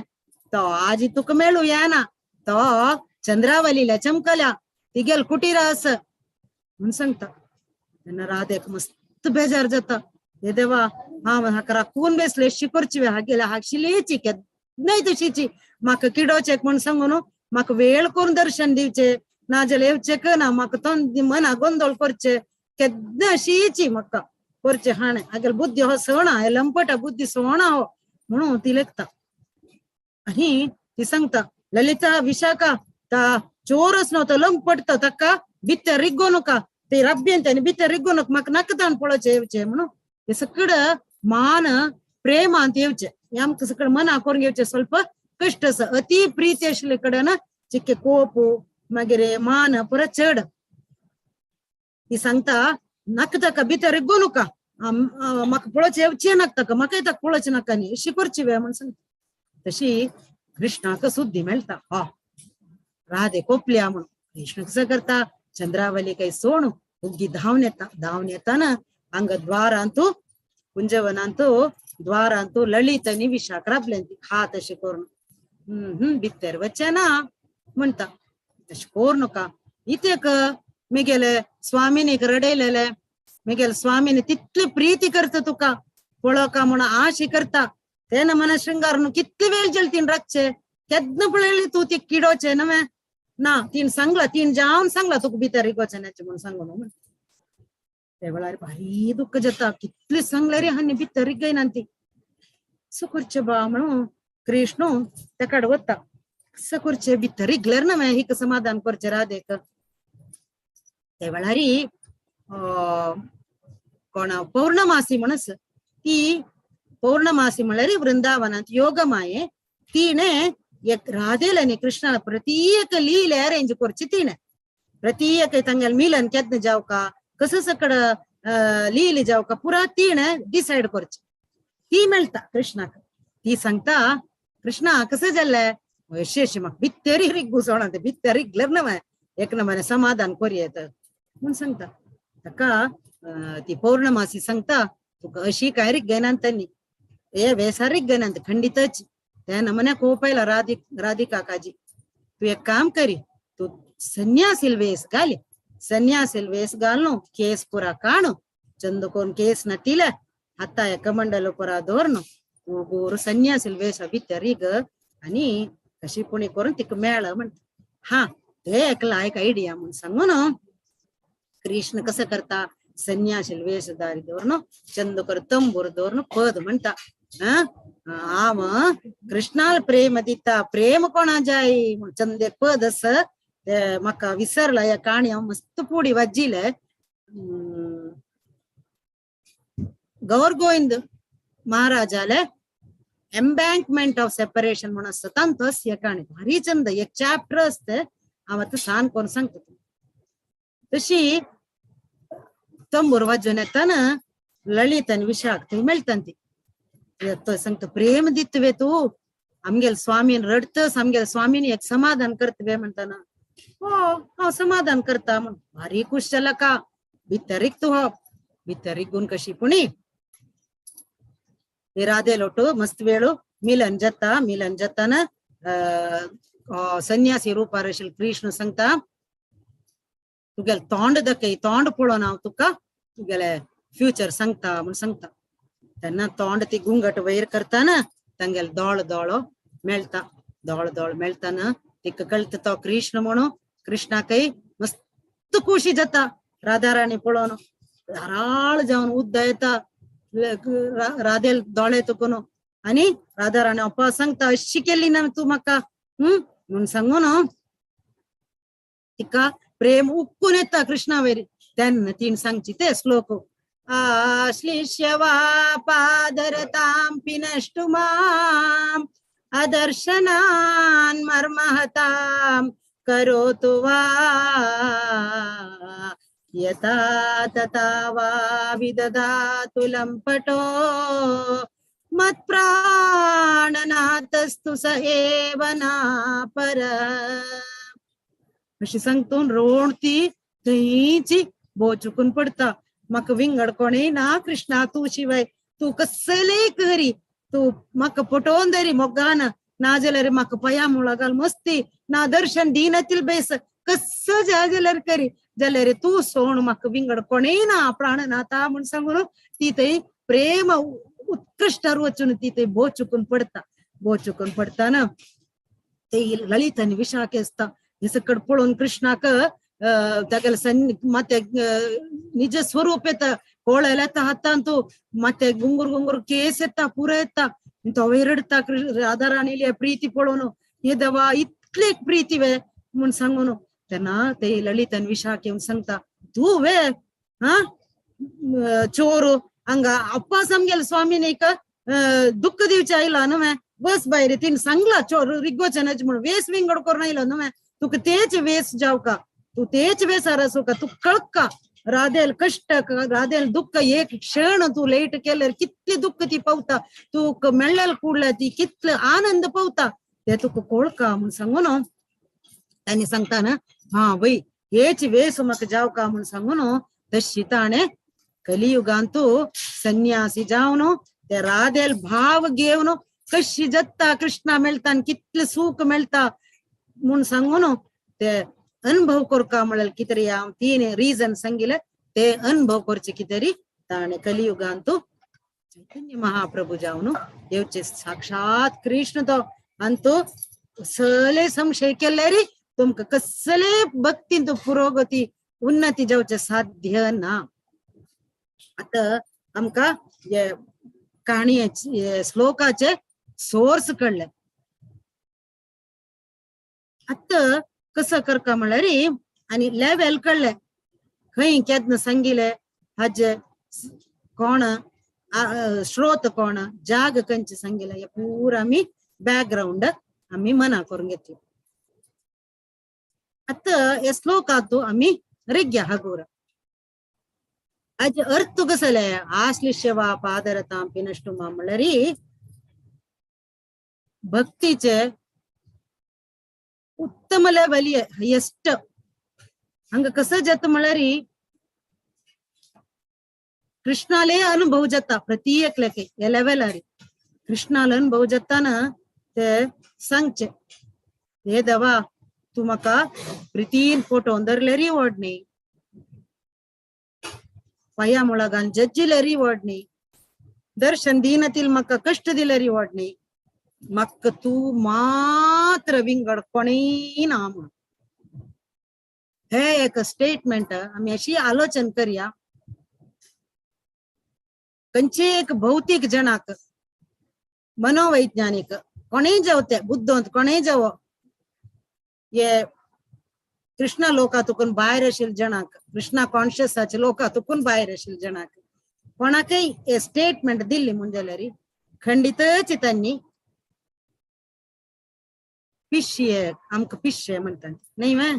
Speaker 4: तो आजी तुका मेळू येना, तो चंद्रावलीला चमकल्या तिगेल कुटीरा आस म्हूण सांगता. तेन्ना राधेक मस्त बेजार जाता, हे देवा हांव हाका राखून बेसले अशी करची वे, हागेल्या हागशिलेची केन्नाय तशीची म्हाका किडोचेक म्हूण सांगून म्हाका वेळ करून दर्शन दिवचे नाजाल्यार येवचेक ना, म्हाका तो मना गोंदळ करचे केन्ना अशीची म्हाका करचे हाणे हागेल बुद्धी हो सणा, हे लंपटा बुद्धी सणा हो म्हणून ती लेखता. आणि ती सांगता ललिता विशाखा ता चोरच नव्हतं लंपट ताका भितर रिगो नका, ते रब्यन त्याने भितर रिगो नका, म्हाका नाका ताण पळोवचें येवचें म्हणून ते सगळं मान प्रेमांत येवचें, आमकां सगळं मना करून घेवचें ಸ್ವಲ್ಪ कश्ट आसा. अति प्रीती आशिल्ले कडेन चिक्के कोप मागीर मान परत चड. ती सांगता नाका ताका भितर रिगो नका, म्हाका पळोवचें येवचें नाका ताका, म्हाका ताका पळोवचें नाका न्ही अशी करची वे म्हूण सांगता. तशी कृष्णाक सुद्दी मेळटा, हा राधे कोपल्या म्हणून. कृष्ण कसं करता चंद्रावली काही सोण उग्गी धांवन येता, धांवन येताना हांगा द्वारांतू कुंजवनांतू द्वारांतू ललित आनी विशाख राबले हात अशें करून भितर वचचे ना म्हणटा. तशें करू नका, इतेक मेगेले स्वामीनीक रडयलेले, मेगेले स्वामीनी तितली प्रीती करता तुका पळोवका म्हणून आशी करता, तेन्ना मना शृंगार न्हू कितली वेळ जाली तीन राखचे केन्ना पळयली तूं ती किडोचे न्हय ना, तीन सांगला तीन जावन सांगला तुका भितर रिगोचें नाचें म्हणून सांगू न्हू. त्या वेळार भारी दुःख जाता, कितले सांगल्यार हांणी भितर रिगयना ती. कसो करचें बा म्हणून कृष्ण तेका वता, कसो करचें भितर रिगल्यार ना हिका समाधान करचें राधेक. त्या वेळार कोण पौर्णमासी म्हणस, ती पौर्णमासी म्हणल्यार वृंदावनांत योगमाये तिणे एक राधेल आनी कृष्णाला प्रत्येक लीले अरेंज करची तिणे, प्रत्येक तांगेले मिलन केन्ना जावका कसं सगळं लीले जावका पुरा तिणे डिसायड करची. ती मेळटा कृष्णाक, ती सांगता कृष्णा कसं जाल्लें अशें अशें म्हाका भितरी रिग घुसोना, ते भितर रिगल्यार न्हय एक नमने समाधान करूं म्हूण सांगता. ताका ती पौर्णमासी सांगता तुका अशी काय रिगयना तांणी, हे वेसार रिगयना खंडितच. त्या नमन्या कोप आयला राधिका काजी, तू एक काम करी, तू संन्यासील वेस घाली, संन्यासील वेस घाल न्हू केस पुरा काणू चंद कोण केस ना तिले हाता एका मंडल पुरा दवर न्हू गोर संन्यासील वेस भितर रिग आनी कशी पुणी करून तिका मेळ म्हणटा. हा ते एकला एक आयडिया म्हूण सांगू न्हू. कृष्ण कसं करता संन्यासील वेश दारी दवर न्हू चंद कर तंबूर दवर न्हू पद म्हणटा. आम कृष्णाल प्रेम दिता प्रेम कोणा जाय चंद एक पद आसा ते म्हाका विसरला ह्या काणी हांव मस्त पुडी वाजिले. गौर गोविंद महाराजाले एम्बँकमेंट ऑफ सेपरेशन म्हणून आसता तांतोच ह्या काणी भारी चंद एक चॅप्टर आसता, हांव आतां सान करून सांगता. तशी तंबूर वाजोवन येताना ललित आनी विशाख थंय मेळटा ती तो सांगता प्रेम दितवे तू आमगेल स्वामीन रडतस आमगेल स्वामीन एक समाधान करतवे म्हणटाना, हो हांव समाधान करता म्हण भारी खुश जाला का भितर रिगतू हो भितर रिगून कशी पुणी राधे लोटू मस्त वेळू मिलन जाता. मिलन जाताना संन्यासी रूपार आशिल्लो कृष्ण सांगता तुगेले तोंड दाखय, तोंड पळोवन हांव तुका तुगेले फ्युचर सांगता म्हूण सांगता. तेन्ना तोंड ती गुंगट वयर करताना तांगेले दोळ दोळो मेळटा, दोळ दोळ मेळटाना तिका कळटा तो कृष्ण म्हणून. कृष्णाकय मस्त खुशी जाता राधा राणी पळोवन, धाराळ जावन उद्दा येता राधेल दोळे तुकून. आनी राधा राणी अप्पा सांगता अशी केली ना तूं म्हाका म्हणून सांगून तिका प्रेम उक्कून येता कृष्णा वयर तेन्ना तीण सांगची ते श्लोक आश्लिष्य वा पादरतां पिनष्टु माम् अदर्शनान् मर्महतां करोतु वा यथा तथा वा विदधातु लंपटो मत्प्राणनाथस्तु स एव नापर. अशी सांगतो रोण ती थंयची भोव चुकून पडता. म्हाका विंगड कोणेय ना कृष्णा तूं शिवाय, तूं कसलेय करी तूं म्हाका पटोवन दरी मोगान, ना जाल्यार म्हाका पया मुळा घाल मस्ती ना दर्शन दिनातील बेस कसं जा जाल्यार करी जाल्यार तूं सोण म्हाका विंगड कोणेय ना प्राणनाथा म्हूण सांगून ती थंय प्रेम उत्कृष्टार वचून ती थंय भोव चुकून पडता. भोव चुकून पडटा ना ते ललित आनी विशाख आसता हे सकड पळोवन कृष्णाक तागेले सन् माते निज स्वरूप येता कोळेल येता हातांतू माते गुंगूर गुंगूर केस येता पुरो येता तो रडता राधाराणीले प्रीती पळोवन हे देवा इतले प्रीती वे म्हूण सांगून तेन्ना ते ललित आनी विशाख येवन सांगता तूं वे हा चोर हांगा अप्पा सामगेले स्वामीन एक दुःख दिवचें आयला न्हू बस भायर तिणें सांगला चोर रिग्वचनाच म्हणून वेस विंगड करून आयलो न्हू तुका तेच वेस जावका तूं तेच वेसार आसूका तूं कळका राधेल कश्ट राधेल दुःख एक क्षण तूं लेट केल्यार कितले दुःख ती पावता तूं मेळ्ळेल कुडल्या ती कितले आनंद पावता ते तुका कोळका म्हूण सांगून तांणी सांगता ना हा वय हेच वेस म्हाका जावका म्हूण सांगून तशी ताणें कलियुगांतू संन्यासी जावन ते राधेल भाव घेवन कशी जत्ता कृष्णा मेळटा आनी कितले सूख मेळटा म्हूण सांगून ते अनुभव करका म्हळ्यार कितें तरी हांव तीन रिजन सांगिले ते अनुभव करचे कितें तरी ताणें कलियुगांतू चैतन्य महाप्रभू जावन येवचे साक्षात कृष्ण तो आनी तो सगळे संशय केले रे तुमकां कसले भक्तीन पुरोगती उन्नती जावचे साध्य ना. आतां आमकां हे काणयेचे श्लोकाचे सोर्स कळ्ळे. आतां कसं करका म्हळ्यार आनी लेवल कळ्ळे खंय केन्ना सांगिले हाजे कोण स्रोत कोण जाग खंयचे सांगिले हे पुरा आमी बॅकग्रावंड आमी मना करून घेतले. आतां हे श्लोकांतू आमी रिग्या हगूर आज अर्थ कसले आश्लिष्य वा पादरतां पिनष्टु मां म्हळ्यार भक्तीचे उत्तम लेवल हायेस्ट हांगा कसं जाता म्हळ्यार कृष्णाले अनुभव जाता प्रति एकल्याक ह्या लेवलार कृष्णाले अनुभव जाताना ते सांगचे हे देवा तूं म्हाका प्रितीन फोटोन धरले रिवॉर्ड न्ही पांया मुळागान जज्जिले रिवॉर्ड न्ही दर्शन दिनातील म्हाका कश्ट दिले रिवॉर्ड न्ही म्हाका तूं मात्र विंगड कोणीय ना म्हूण. हे एक स्टेटमेंट आमी अशी आलोचन करया खंयचे एक भौतीक जणाक मनोवैज्ञानिक कोणेय जावं ते बुद्धवंत कोणेय जावं हे कृष्णा लोकांतून भायर आशिल्ले जणांक कृष्णा कॉन्शियसाचे लोकांतून भायर आशिल्ले जणांक कोणाकय हे स्टेटमेंट दिल्ली म्हूण जाल्यार खंडितच तांणी पिश्ये आमकां पिश्ये म्हणटा न्ही वे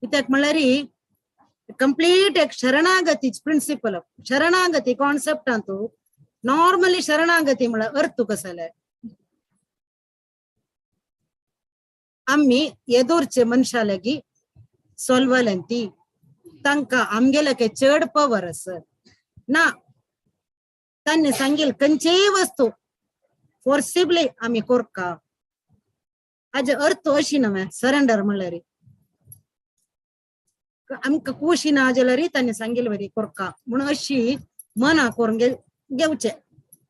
Speaker 4: कित्याक म्हणल्यार कंप्लीट एक शरणागती प्रिन्सिपल शरणागती कॉन्सेप्टांतू नॉर्मली शरणागती म्हळ्यार अर्थ कसले आमी एदोरचे मनशा लागीं सोल्वलें ती तांकां आमगेले चड पवर आसा ना तांणी सांगील खंयचेय वस्तू फोर्सिबली आमी कोरका हाजे अर्थ अशी न्हय सरेंडर म्हणल्यार आमकां खोशी ना जाल्यार तांणी सांगिल्ले वरी कोरका म्हणून अशी मना करून घेवचे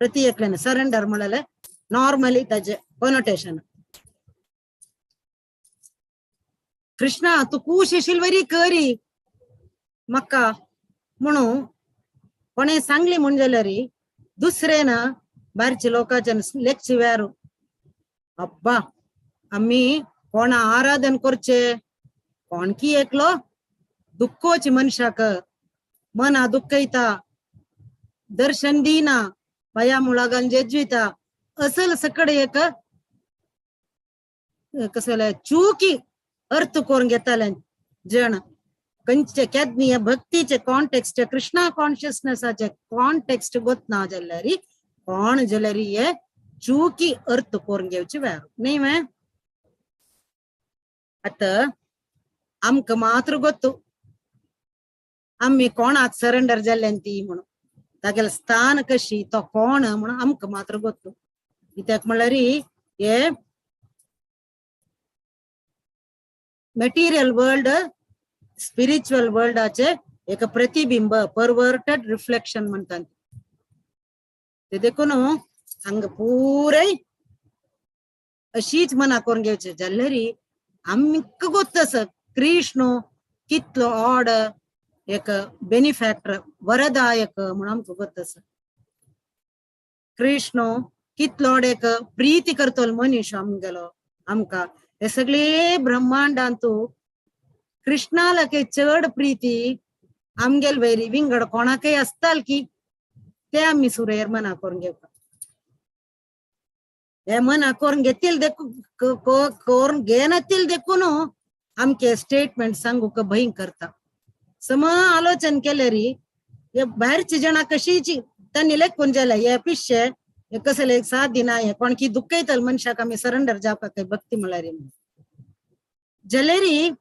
Speaker 4: प्रति एकल्यान सरेंडर म्हणल्यार नॉर्मली ताजे कोनोटेशन. कृष्णा तूं खूश आशिल्ले वरी करी म्हाका म्हणून कोणें सांगली म्हूण जाल्यार दुसरे ना भायरच्या लोकांच्यान लेखचे वेळार अब्बा आमी कोणा आराधन करचे कोणकी एकलो दुख्खोच मनशाक मना दुख्खयता दर्शन दिना पाया मुळा घालून जेजविता असल सकड एक कसले चुकी अर्थ करून घेताले जण खंयचे केदनी भक्तीचे कॉन्टेक्स्ट कृष्णा कॉन्शियसनेसाचे कॉन्टेक्स्ट गोत ना जाल्यार कोण जाल्यार हे चुकी अर्थ करून घेवचे वेळ न्ही वे. आतां आमकां मात्र गोत्तु आमी कोणाक सरेंडर जाल्ले ती म्हणून तागेलें स्थान कशी तो कोण म्हणून आमकां मात्र गोत्तु. कित्याक म्हणल्यार हे मटेरियल वर्ल्ड स्पिरिच्युअल वर्ल्डाचे एक प्रतिबिंब परवर्टेड रिफ्लेक्शन म्हणतात ते. देखून हांगा पुराय अशीच मना करून घेवचे जाल्यार आमकां गोत्त आसा कृष्ण कितलो ऑड एक बेनिफॅक्टर वरदायक म्हणून आमकां गोत्त आसा. कृष्ण कितलो एक प्रीती करतलो मनीस आमगेलो आमकां हे सगळे ब्रह्मांडांतू कृष्णाला चड प्रीती आमगेल वैरी विंगड कोणाकय आसताल की ते आमी सुरेर मना करून घेवpa. हे मना करून घेतील देखून करून घेनातील देखून आमचे स्टेटमेंट सांगूक भंय करता. सम आलोचन केल्यार हे भायरची जणां कशीची त्यांनी लेखून जाल्या हे पिशे हे कसले साथ दिना हे कोण की दुखयतल मनशाक आमी सरेंडर जावपाक भक्ती म्हळ्यार जाल्यार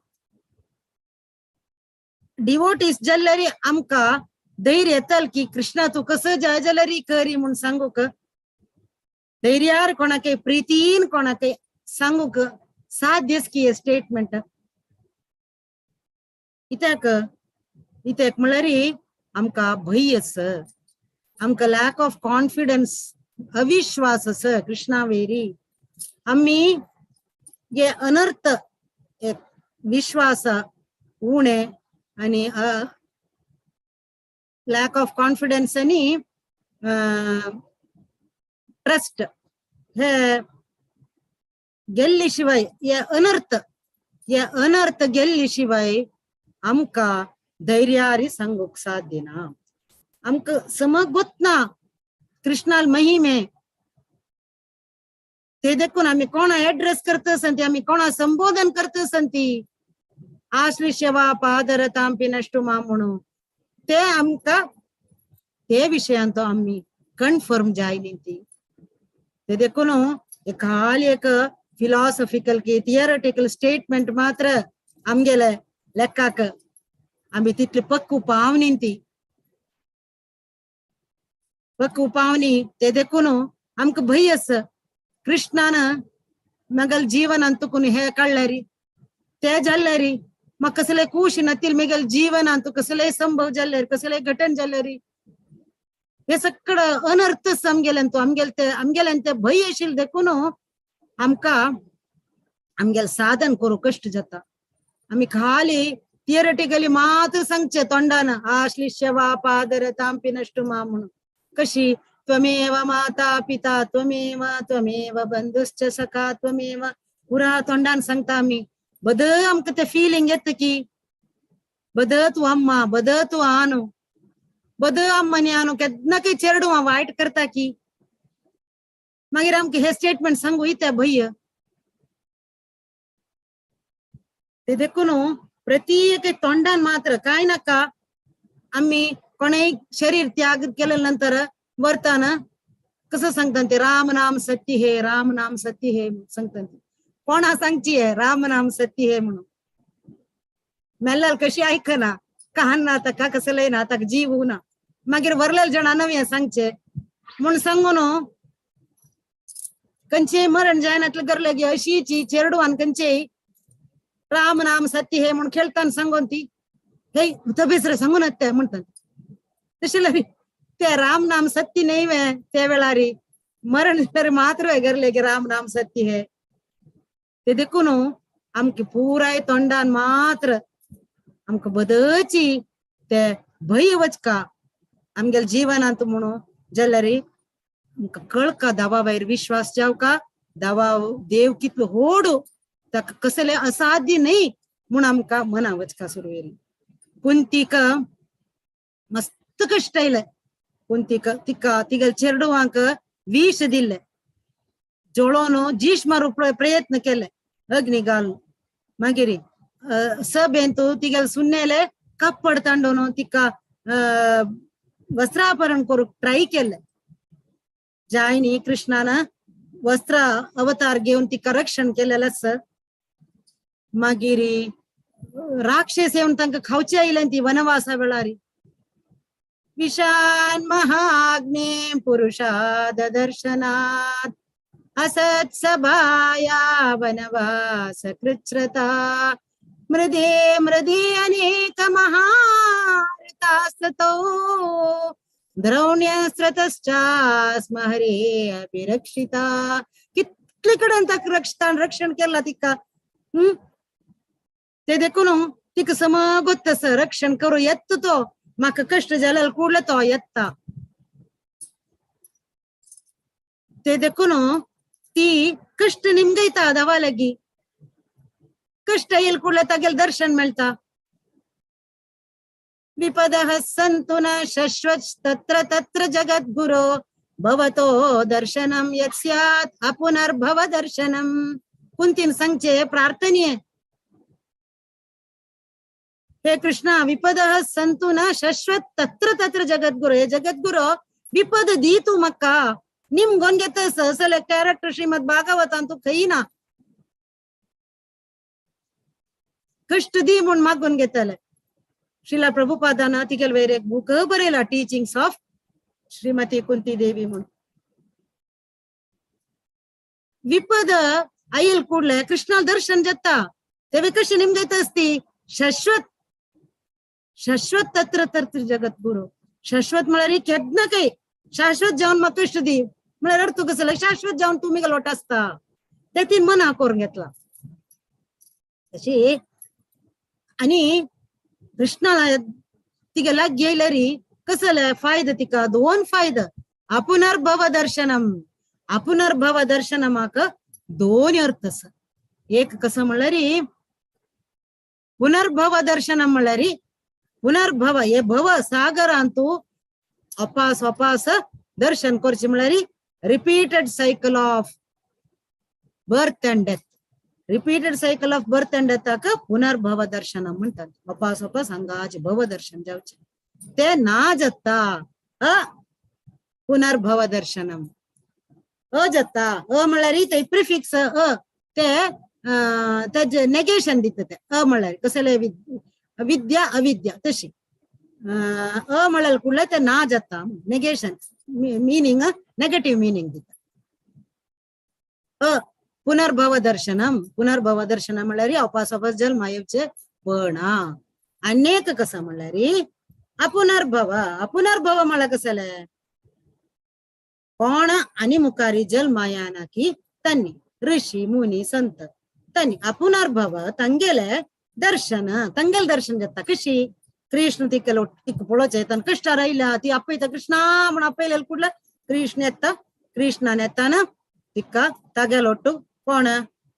Speaker 4: डिवोटीस जाल्यार आमकां धैर्य येतल की कृष्णा तूं कसो जाय जाल्यार करी म्हूण सांगूक धैर्यार कोणाकय प्रितीन कोणाकय सांगूक साध्यच की हे स्टेटमेंट. कित्याक कित्याक म्हळ्यार आमकां भंय आसा आमकां लॅक ऑफ कॉन्फिडन्स अविश्वास आसा कृष्णा वेरी. आमी हे अनर्थ विश्वास उणे आनी लॅक ऑफ कॉन्फिडन्स आनी ट्रस्ट हे गेल्ले शिवाय हे अनर्थ हे अनर्थ गेल्ले शिवाय आमकां धैर्यारी सांगूंक साध्य ना. आमकां समज गोत ना कृष्णाल महिमे ते देखून आमी कोणा एड्रेस करता संती आमी कोणा संबोधन करता संती आश्लिष्यवा पादर तांपी नष्टु मा म्हणून ते आमकां ते विशयांत आमी कन्फर्म जाय न्ही ती. ते देखून खाली एक फिलॉसॉफिकल की थियरिटिकल स्टेटमेंट मात्र आमगेले लेखाक आमी तितले पक्क पावनी ती पक्क पावनी. ते देखून आमकां भंय आसा कृष्णान मगल जीवन अंतकून हे काडल्यारी ते जाल्यारी म्हाका कसले खूश नातील मेगल जीवन अंतू कसले संभव जाल्यार कसले घटन जाल्यारी हे सगळं अनर्थ आमगेल्यान तो आमगेले ते आमगेल्यान ते भंय आशिल्ले देखून आमकां आमगेले साधन करूंक कश्ट जाता. आमी खाली थियरिटिकली मात्र सांगचे तोंडान आश्लिष्य वा पादर तांपी नष्टु मा म्हणून कशी त्वमेव माता पिता त्वमेव त्वमेव बंधुश्च सखा त्वमेव पुरा तोंडान सांगता आमी. बद आमकां ते फिलिंग येता की बद तूं अम्मा बद तूं आनु बद अम्मा न्ही आनु केन्ना काही चेडूं वायट करता की मागीर आमकां हे स्टेटमेंट सांगू येता भंय. ते देखून प्रत्येक तोंडान मात्र काय नाका आमी कोणेय शरीर त्याग केल्या नंतर वरताना कसं सांगतात ते राम नाम सत्य हे राम नाम सत्य हे सांगतात. कोणा सांगची आहे राम नाम सत्य हे म्हणून मेल्लाल कशी ऐकना कहान ना ताका कसलय ना ताका जीव ना मागीर वरलेल जणां नवे सांगचे म्हूण सांगून खंयचेय मरण जायनातले गरले गे अशीची चेरडवान खंयचेय राम नाम सत्य हे म्हणून खेळताना सांगून ती हे तबेसरे सांगून ते म्हणतात. तशें ते राम नाम सत्य न्ही वे त्या वेळारी मरण तर मात्र गरले की राम नाम सत्य हे. ते देखून आमकां पुराय तोंडान मात्र आमकां बदची ते भंय वचका आमगेले जीवनांत म्हणून जाल्यार आमकां कळका दावा भायर विश्वास जावका दावा देव कितलो होड ताका कसले असाध्य न्ही म्हूण आमकां मना वचका सुरू येयली. कुंतीक मस्त कश्ट आयले. कुंतीक तिका तिगेले चेडवांक विष दिल्ले, जळोवन जीश मारू प्रयत्न केले, अग्नी घालून. मागीर सभेंत तिगेले सुन्नेले कापड तांडून तिका वस्त्रापहरण करूंक ट्राय केले. जायनी कृष्णान वस्त्र अवतार घेवन तिका रक्षण केलेलें आसा. मागीर राक्षस येवन तांकां खावचे आयले ती वनवासा वेळार. विशान महाग्ने पुरुषाद दर्शनात् असत् सभाया वनवास कृच्छ्रता मृदे मृदे अनेक महारतास्ततो द्रौण्यस्त्रतश्चास्म हरे अभिरक्षिता. कितले कडेन ताका रक्षतान रक्षण केला तिका. ते देखून तिका समगोत आसा रक्षण करूं येता तो, म्हाका कश्ट जाल्यार कुडलो तो येता. ते देखून ती कश्ट निमगयता दवा लागी, कश्ट येयल कुडले तागेले दर्शन मेळटा. विपदः सन्तु न शश्वत् तत्र तत्र जगद्गुरो भवतो दर्शनं यत् स्यात् अपुनर्भव दर्शनम्. कुंतीन सांगचे प्रार्थनीय, हे कृष्णा विपदः सन्तु न शश्वत् तत्र तत्र जगद्गुरो. हे जगद्गुरो विपद दी तूं म्हाका, निमगोन घेता असले कॅरेक्टर श्रीमद भागवतान तूं खंय ना. कश्ट दी म्हूण मागून घेतले. श्रीला प्रभुपादान तिगेले वयर एक बूक बरयला, टिचिंग्स ऑफ श्रीमती कुंती देवी म्हूण. विपद आयल कुडले कृष्णा दर्शन जाता तेवे कशें निमगयता आसती शाश्वत शाश्वत तत्र तत्र जगद्गुरू. शाश्वत म्हळ्यार केन्ना काय शाश्वत जावन म्हाका कश्ट दी म्हळ्यार अर्थ कसो, शाश्वत जावन तूं मुगेलो लोट आसता ते तीन मना करून घेतला. तशी आनी कृष्णा तिगे लागीं येयल्यार कसले फायदो तिका, दोन फायदो. अपुनर्भव दर्शनम, अपुनर्भव दर्शनमाक दोन अर्थ आसा. एक कसो म्हणल्यार पुनर्भव दर्शनम म्हणल्यार पुनर्भव हे भव सागरांतू अपास अपास दर्शन करचें म्हणल्यार repeated cycle of birth and death. Repeated cycle of birth and डेथाक पुनर्भव दर्शन म्हणटात. अपास अपास हांगाचे भव दर्शन जावचें ते ना जाता अ पुनर्भव दर्शनम. अ जाता अ म्हणल्यार ते प्रिफिक्स अ ते तेजे नेगेशन दिता ते अ म्हणल्यार कसले विद्या अविद्या तशी अ म्हणल्यार कुडले ते ना जाता नेगेशन मिनींग नेगेटीव मिनींग दिता. अ पुनर्भव दर्शनम, पुनर्भव दर्शन म्हणल्यार अपास अपास जल्मा येवचे पण अनेक कसं म्हणल्यार अपुनर्भव. अपुनर्भव म्हळ्यार कसले कोण आनी मुखारी जल्मायाना की तांणी ऋषी मुनी संत तांणी अपुनर्भव तांगेले दर्शन, तांगेले दर्शन जाता. कशी कृष्ण तिकेलो तिका पळोवचें तांकां कश्टार आयल्या ती आपयता कृष्णा म्हूण आपयलें कुडले कृष्ण येता. कृष्णान येताना तिका तागेलो ಒಟ್ಟು कोण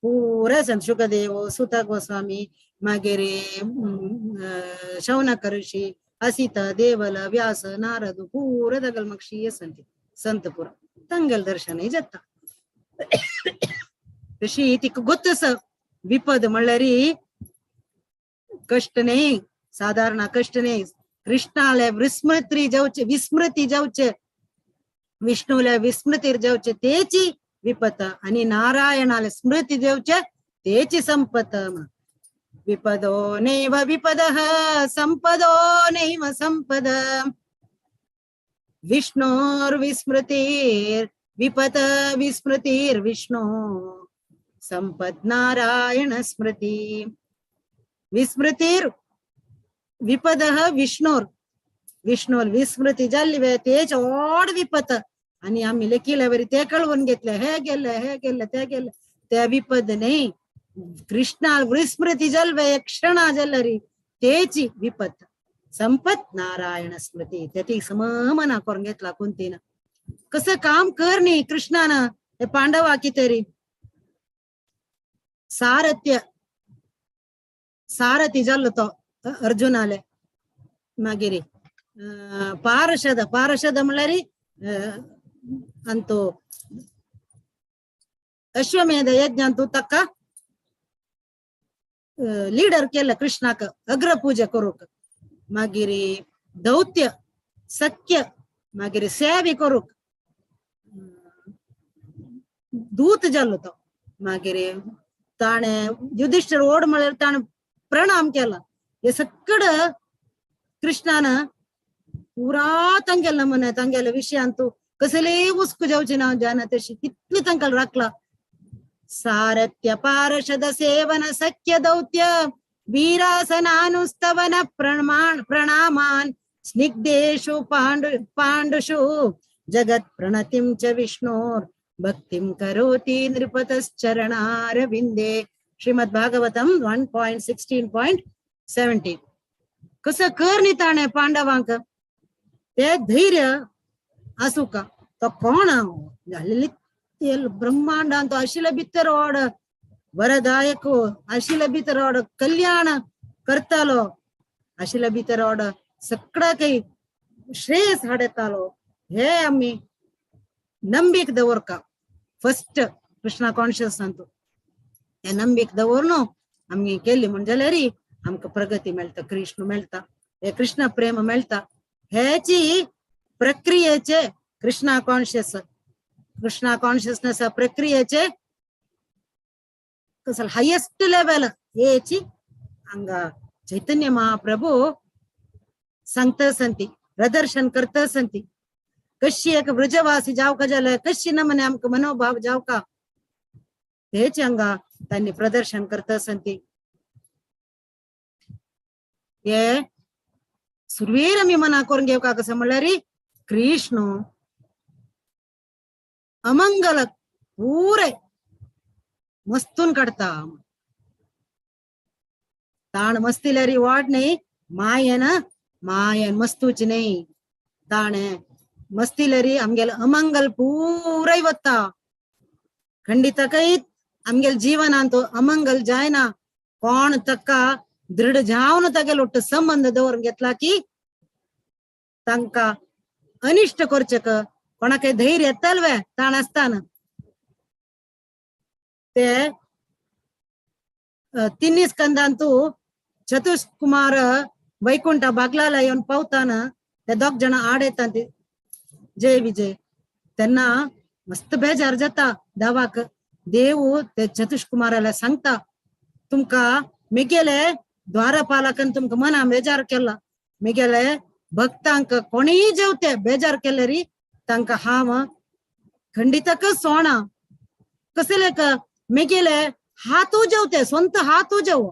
Speaker 4: पुरे संत शुकदेव सुत गोस्वामी मागीर शौनक ऋषी असित देवल व्यास नारद पुरे तागेले मागशी संत संत पुरा तांगेले दर्शनय जाता. तशी तिका गोत आसा विपद म्हणल्यार कश्ट न्ही, साधारण कश्ट न्ही. कृष्णाले विस्मृती जावचे, विस्मृती जावचे, विष्णूले विस्मृतीर जावचे तेची विपत आणि नारायणाले स्मृती देवचे तेची संपत. विपदो नैव विपदः संपदो नैव संपद विष्णोर्विस्मृतीर विपत विस्मृतीर विष्णु संपद नारायण स्मृती. विस्मृतीर विपदः विष्णोर, विष्णोर विस्मृती जाल्ली वे तेच ओड विपत. आणि आम्ही लेखिले वरी ते कळवून घेतले हे गेले हे गेले ते गेले ते विपद नाही. कृष्णा विस्मृती जाल्वे एक क्षणा जाल्लरी तेची विपत संपत नारायण स्मृती. ते ती सममना करून घेतला कुंतीनं. कसं काम कर न्ही कृष्णानं हे पांडवा कितरी सारथ्य सारथी जाल्लो तो अर्जुनाले. मागीर पारशद, पारशद म्हणल्यार अंतू अश्वमेध यज्ञांतू ताका लीडर केलं कृष्णाक अग्रपूजा करूक. मागीर दौत्य सख्य, मागीर सेवे करूक दूत जाल्लो तो. मागीर ताणे युधिष्ठिर ओड म्हळ्यार ताणे प्रणाम केला. हे सगळं कृष्णान पुरा तांगेले नमुने तांगेले विशयांतू कसले उस्कू जावचे ना जाना तशी तितली तांकां राखला. सारथ्य पारषद सेवन सख्य दौत्य वीरासनानुस्तवन प्रमाण प्रणामान स्निग्धेषु पाण्डुषु जगत् प्रणतिं च विष्णोर् भक्तिं करोति नृपतश्चरणारविन्दे. श्रीमद् भागवतम 1.16.17. कसं कर न्ही ताणें पांडवांक ते धैर्य आसूं का तो कोण जाल्ली ब्रह्मांडांत आशिल्ले भितर ओड वरदायक आशिल्ले भितर ओड कल्याण करतालो आशिल्ले भितर ओड सगळ्या काही श्रेयस हाडतालो. हे आमी ನಂಬಿಕೆ ದವರ್ಕ ಫಸ್ಟ್ ಕೃಷ್ಣ ಕಾನ್ಶಿಯಸ್ ಅಂತು हे ನಂಬಿಕೆ दवरनो आमगे केल्ली म्हण जाल्यार आमकां प्रगती मेळटा, कृष्ण मेळटा, हे कृष्ण प्रेम मेळटा. हेची प्रक्रियेचे कृष्णा कॉन्शियस, कृष्णा कॉन्शियसनेस प्रक्रियेचे कसं हायेस्ट लेवल हेची हांगा चैतन्य महाप्रभू सांगता संती, प्रदर्शन करता संती. कशी एक ब्रजवासी जावका जाल्यार कशी नमने आमकां मनोभाव जावका तेच हांगा तांणी प्रदर्शन करता संती. हे सुरवेर आमी मना करून घेवका कसं म्हणल्यार कृष्ण अमंगल पुरे मस्तून काडता. ताण मस्तिल्यारी वाट न्ही, मायेन मायेन मस्तूची न्ही. ताणें मस्तिल्यारी आमगेले अमंगल पुराय वता. खंडित काही आमगेले जीवनांत अमंगल जायना. कोण ताका दृढ जावन तागेलो ಒಟ್ಟು संबंध दवरून घेतला की तांकां अनिश्ट करचें कोणाकय धैर्य येतलवे ताण आसताना ते तिन्ही स्कंदांतू चतुष्कुमार वैकुंठ बागलाला येवन पावताना ते दोग जाण आड येतात जय विजय. तेन्ना मस्त बेजार जाता दावाक. देव ते चतुष्कुमाराला सांगता तुमकां मेगेले द्वारपालकान तुमकां मना बेजार केला, मेगेले भक्तांक कोणीय जेवते बेजार केले री तांकां हांव खंडितकच सोणा. कसले मेगेले हातू जेवते स्वंत हातू जेव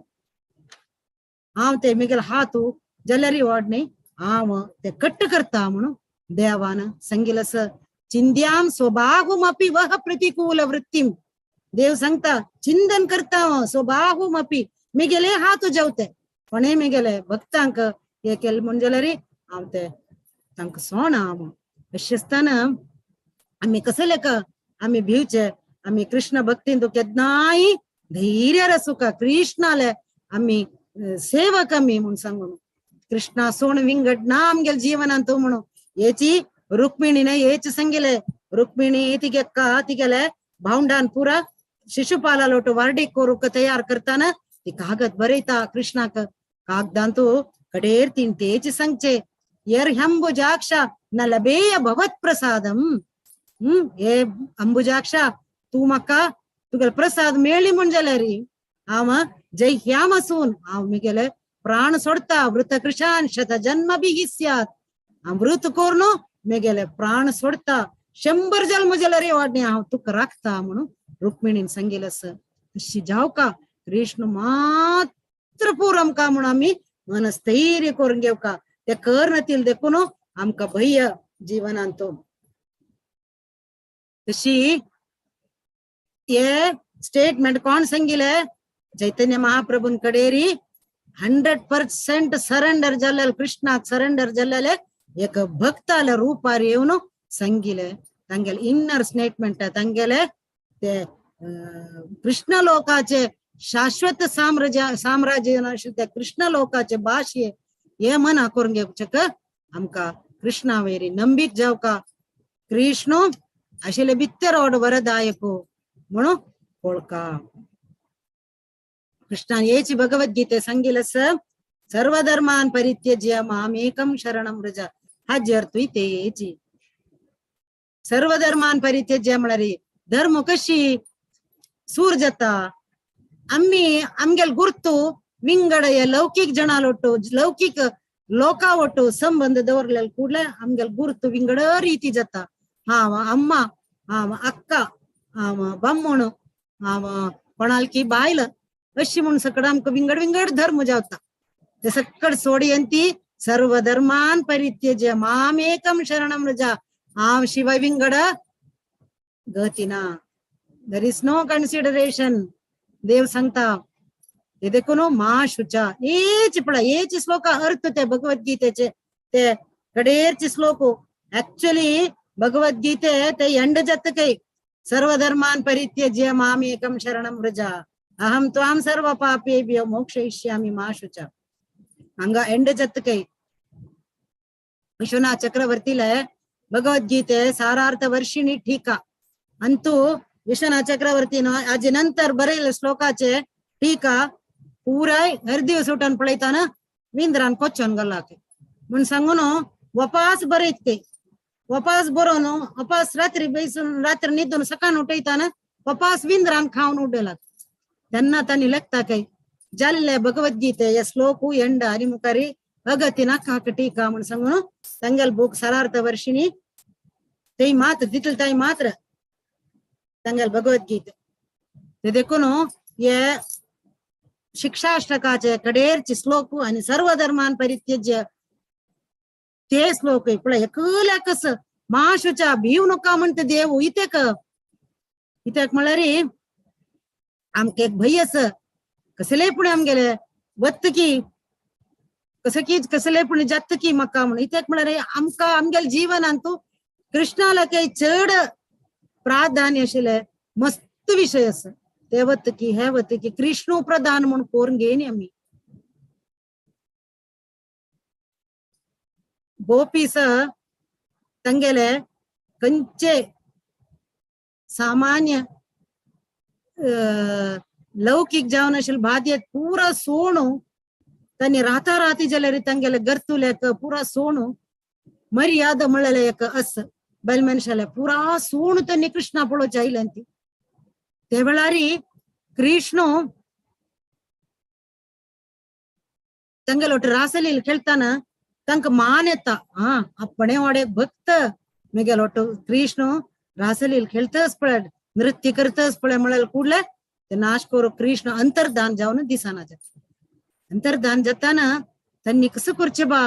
Speaker 4: हांव ते मेगेले हातू जाल्यार वाड न्ही हांव ते कट्ट करता म्हणून देवान सांगितलं. चिंद्याम स्वबाहुमपि वह प्रतिकूल वृत्तीम. देव सांगता चिंतन करता स्वबाहुमपि मेगेले हातू जेवते कोणेय मेगेले भक्तांक हे केलें म्हण जाल्यार हांव ते तांकां सोणा. हांव अशें आसतना आमी कसले आमी भिवचे. आमी कृष्ण भक्तीन केन्नाय धैर्यार आसूका. कृष्णाले आमी सेवक आमी म्हूण सांगून कृष्णा सोण विंगड ना आमगेले जीवनांत म्हणून हेची रुक्मिणीने हेच सांगिले. रुक्मिणी तिगे तिगेले भावंडान पुरा शिशुपाला लोट वार्डीक करूक तयार करताना ती कागद बरयता कृष्णाक. कागदांतू कडेर तीन तेच सांगचे यर अंबुजाक्ष न लभेय भवत प्रसादम. हे अंबुजाक्षा तूं म्हाका तुगेलो प्रसाद मेळ्ळी म्हण जाल्यार हांव जय ह्याम आसून हांव म्हगेले प्राण सोडता. वृत कृशान शत जन्म बी स्यात. हांव व्रत करून म्हगेले प्राण सोडता. 100 जल्म जाल्यार वाडणे हांव तुका राखता म्हणून रुक्मिणीन सांगितलें आसा. तशी जावका कृष्ण मात्र पूर आमकां म्हणून आमी मनस्थैर्य करून घेवका. ते कर नतील देखून आमकां भय जीवनांत. तशी हे स्टेटमेंट कोण सांगिले चैतन्य महाप्रभून कडेरी 100% सरेंडर जाल्ले कृष्णाक सरेंडर जाल्ले एक भक्ताले रूपार येवन सांगिले. तांगेले इनर स्टेटमेंट तांगेले ते कृष्ण लोकाचे शाश्वत साम्राज्य साम्राज्य त्या कृष्ण लोकाचे भाशे हे मना करून घेवचेक आमकां कृष्णा वयरी नंबीक जावका कृष्ण आशिल्ले भितर ओड वरदायक म्हणून वळखा. कृष्णान हेची भगवद्गीते सांगितलं सर्वधर्मान परित्यज्य मामेकं शरणं व्रज हाजे अर्थूय तेची. सर्वधर्मान परित्यज्य म्हळ्यार धर्म कशी सूर जाता आम्ही आमगेल गुर्तू विंगड लौकिक जणालोटु लौकिक लोका ಒಟ್ಟು ಸಂಬಂಧ ದವರ್ಲೆಲ್ ಕೂಡ್ಲೆ ಆಮ್ಗೆಲ್ ಗುರ್ತು ವಿಂಗಡ ರೀತಿ ಜತ್ತ. ಹಾವ ಅಮ್ಮ ಹಾವ ಅಕ್ಕ ಹಾವ ಬಮ್ಮಣು हांव कोणालकी बायल अशी म्हूण सकड आमकां विंगड विंगड धर्म जावता. ते सकड सोडयंती सर्व धर्मान परित्यज्य मामेकं शरणं व्रज हांव शिवाय विंगड गती ना. There is no consideration. देव सांगता ते देखून मा शुचा हेच पळय हेच श्लोक अर्थ ते भगवद्गीतेचे ते कडेरचे श्लोक ऍक्च्युअली भगवद्गीते ते एंड जाता काही सर्वधर्मान परित्यज्य मामेकं शरणं व्रज अहं त्वां सर्व पापेभ्यो मोक्षयिष्यामि मा शुचा. हांगा एंड जाता काही विश्वनाथ चक्रवर्तीले भगवद्गीते सारार्थ वर्षिणी टीका अंतू विश्वनाथ चक्रवर्तीन आजे नंतर बरयले श्लोकाचे टीका पुराय हर दिवस उठून पळयताना विंद्रान कोच्चोन गल्लाके म्हूण सांगून वपास बरयत ते वपास बरोवन वपास रात्री बैसून रात्री न्हिदून सकाळ उठयताना वपास विंद्रान खावन उडयला. तेन्ना तांणी लेखता काय जाल्ले भगवद्गीते हे श्लोक एंड आनी मुखारी अगती नाका टीका म्हूण सांगून तांगेल बूक सारार्थ वर्षिणी ते मात्र तितले ताई मात्र तांगेल भगवद्गीते. ते देखून हे शिक्षाष्टकाचे कडेरचे श्लोक आणि सर्व धर्मान परित्यज्य ते श्लोक पळय एकल्याकस माशुच्या भीव नका म्हणटा देव इतेक इत्याक म्हळ्यार आमकां एक भंय आसा कसलेय पूण आमगेले वत्त की कसं की कसलेय पूण जात की म्हाका म्हणून इत्याक म्हळ्यार आमकां आमगेले जीवनांत कृष्णाला काही चड प्राधान्य आशिल्ले मस्त विशय आसा. ते वत की हे वत की कृष्ण प्रधान म्हूण करून घेयनी आमी. गोपीस तांगेले खंयचे सामान्य लौकिक जावन आशिल्ले बाध्यत पुरा सोणू तांणी राता राती जाल्यार तांगेले गरतुल्याक पुरा सोणू मर्यादा म्हणलेले एक अस बायल मनशाले पुरा सोणू तांणी कृष्णा पळोवचे आयल्यान ती. ते वेळारी कृष्ण तांगेले ಒಟ್ಟು ರಾಸಲೀಲೆ खेळताना तांकां मान येता हा आपणे वाडे भक्त मेगेलो ಒಟ್ಟು कृष्ण रासलील खेळतच पळय नृत्य करतच पळय म्हळ्यार कुडले ते नाश करू कृष्ण अंतर्धान जावन दिसना जाता. अंतर्धान जाताना तांणी कसं करचें बा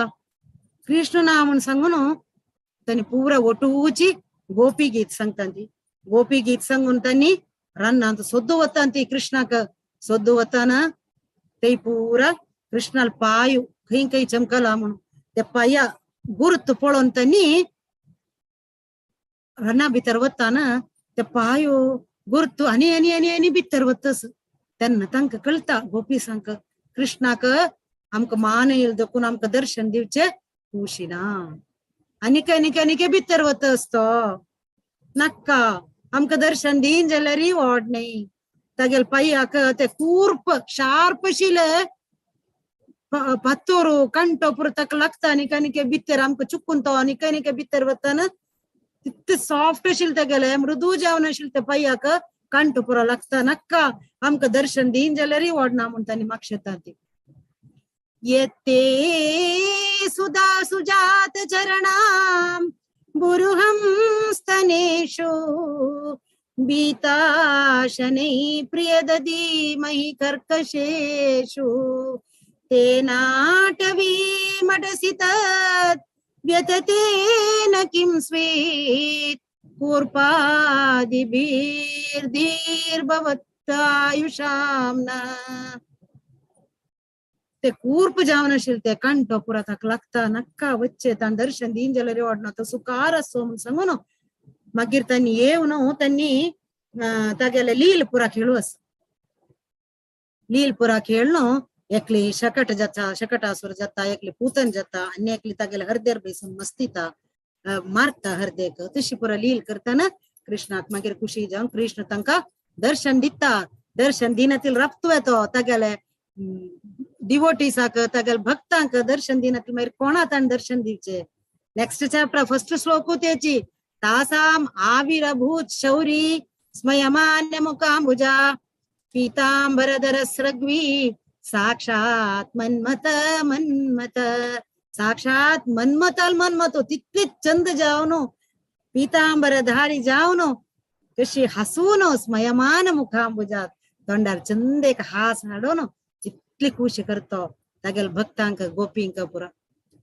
Speaker 4: कृष्ण ना म्हूण सांगून तांणी पुरा ಒಟ್ಟೂಚಿ गोपी गीत सांगता ती. गोपी गीत सांगून तांणी रानांत सोद्दू वता ती कृष्णाक सोद्दू वताना ते पुरा कृष्णाल पाय खंय खंय चमकला म्हणून ते पाया गुर्त पळोवन तांणी राना भितर वताना ते पायो गुर्त आनी आनी आनी आनी भितर वतस तेन्ना तांकां कळटा गोपी सांग कृष्णाक आमकां मान येयल देखून आमकां दर्शन दिवचें खुशी ना आनीक आनीक आनीक भितर वतस तो नाका आमकां दर्शन दीन जाल्यार वोड न्ही. तागेले पांयाक ते कूर्प शार्प आशिल्ले पातोर कंटो पुरो ताका लागता आनीक आनीक भितर आमकां चुकून तो आनीक आनीक भितर वताना तितले सॉफ्ट आशिल्ले तागेले मृदू जावन आशिल्ले ते पांयाक कंटो पुरो लागता नाका आमकां दर्शन दीन जाल्यार वोडना म्हूण तांणी मागशेता ती. येते सुधा सुजात चरणां बुरुहं स्तनेषु बीताशनै प्रियदधीमहि कर्कशेषु तेनाटवीमटसि तत् व्यततेन किं स्वेत् कूर्पादिभिर्धीर्भवत्तायुषां न. ते कूर्प जावन आशिल्ले ते कंठो पुरा ताका लागता नाका वच्चे तांणी दर्शन दीन जाल्यार वाडना तो सुकार आसो म्हूण सांगून मागीर तांणी येवन तांणी तागेले लील पुरा खेळू आसा. लील पुरा खेळनो एकली शकट जाता, शकटासुर जाता, एकली पूतन जाता आनी एकली तागेले हरदेर बेसून मस्तीता मारता हरदेक. तशी पुरा लील करताना कृष्णाक मागीर खुशी जावन कृष्ण तांकां दर्शन दिता. दर्शन दिनातील रप्तू येतो तागेले डिवोटीसाक, तागेले भक्तांक दर्शन दिनातील मागीर कोणा ताणें दर्शन दिवचे. नेक्स्ट चॅप्टर फर्स्ट श्लोक तेची तासाम आविरभूत शौरी स्मयमान्य मुखांबुजा पीतांबरधर स्रग्वी साक्षात मन्मथ मन्मथ. साक्षात मन्मथाल मन्मथो तितलीच चंद जावनो पीतांबरधारी जावनो कशी हसूनो स्मयमान मुखांबुजा तोंडार चंद एक हास हाडोनो तितली खुशी करतो तागेल भक्तांक गोपींक पुरा.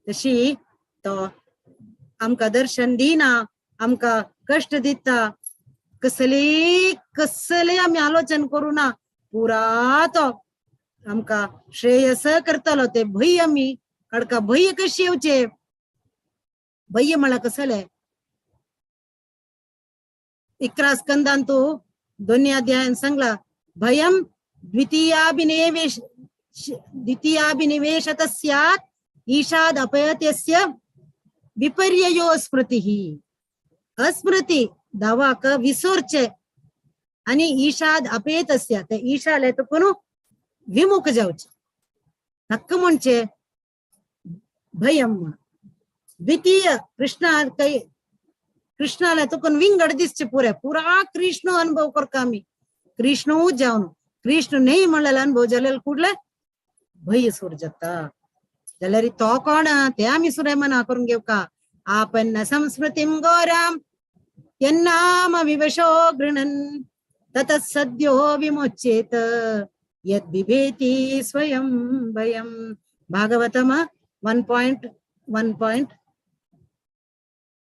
Speaker 4: तशी तो आमकां दर्शन दिना, आमकां कष्ट दिता, कसले कसले आमी आलोचन करू ना पुरा तो आमकां श्रेयस करतलो. ते भंय आमी काडका भंय कशी येवचे, भंय म्हळ्यार कसले 11 स्कंदांतू दोन्ही अध्यायान सांगला भयम द्वितीयाभिनिवेश द्वितीयाभिनिवेशत स्यात् ईशाद अपयत्यस्य विपर्ययो स्मृतिः. अस्मृती दावाक विसोरचे आणि ईशाद अपेतस्य ते ईशाले तो कोण विमुख जावचे हक्क म्हणचे भयम. द्वितीय कृष्णा काही कृष्णाला तो कोण विंगड दिसचे पुरे पुरा कृष्ण अनुभव करका आमी कृष्ण जावन कृष्ण नाही म्हणलेला अनुभव जालेले कुडले भय सूर जाता. जाल्यार तो कोण ते आमी सुरे मना करून घेवका. आपन्न संस्मृतिं घोराम यन्नाम विवशो गृणन् ततः सद्यो विमुच्येत यद् बिभेति स्वयं भयम्. भागवतम 1.1.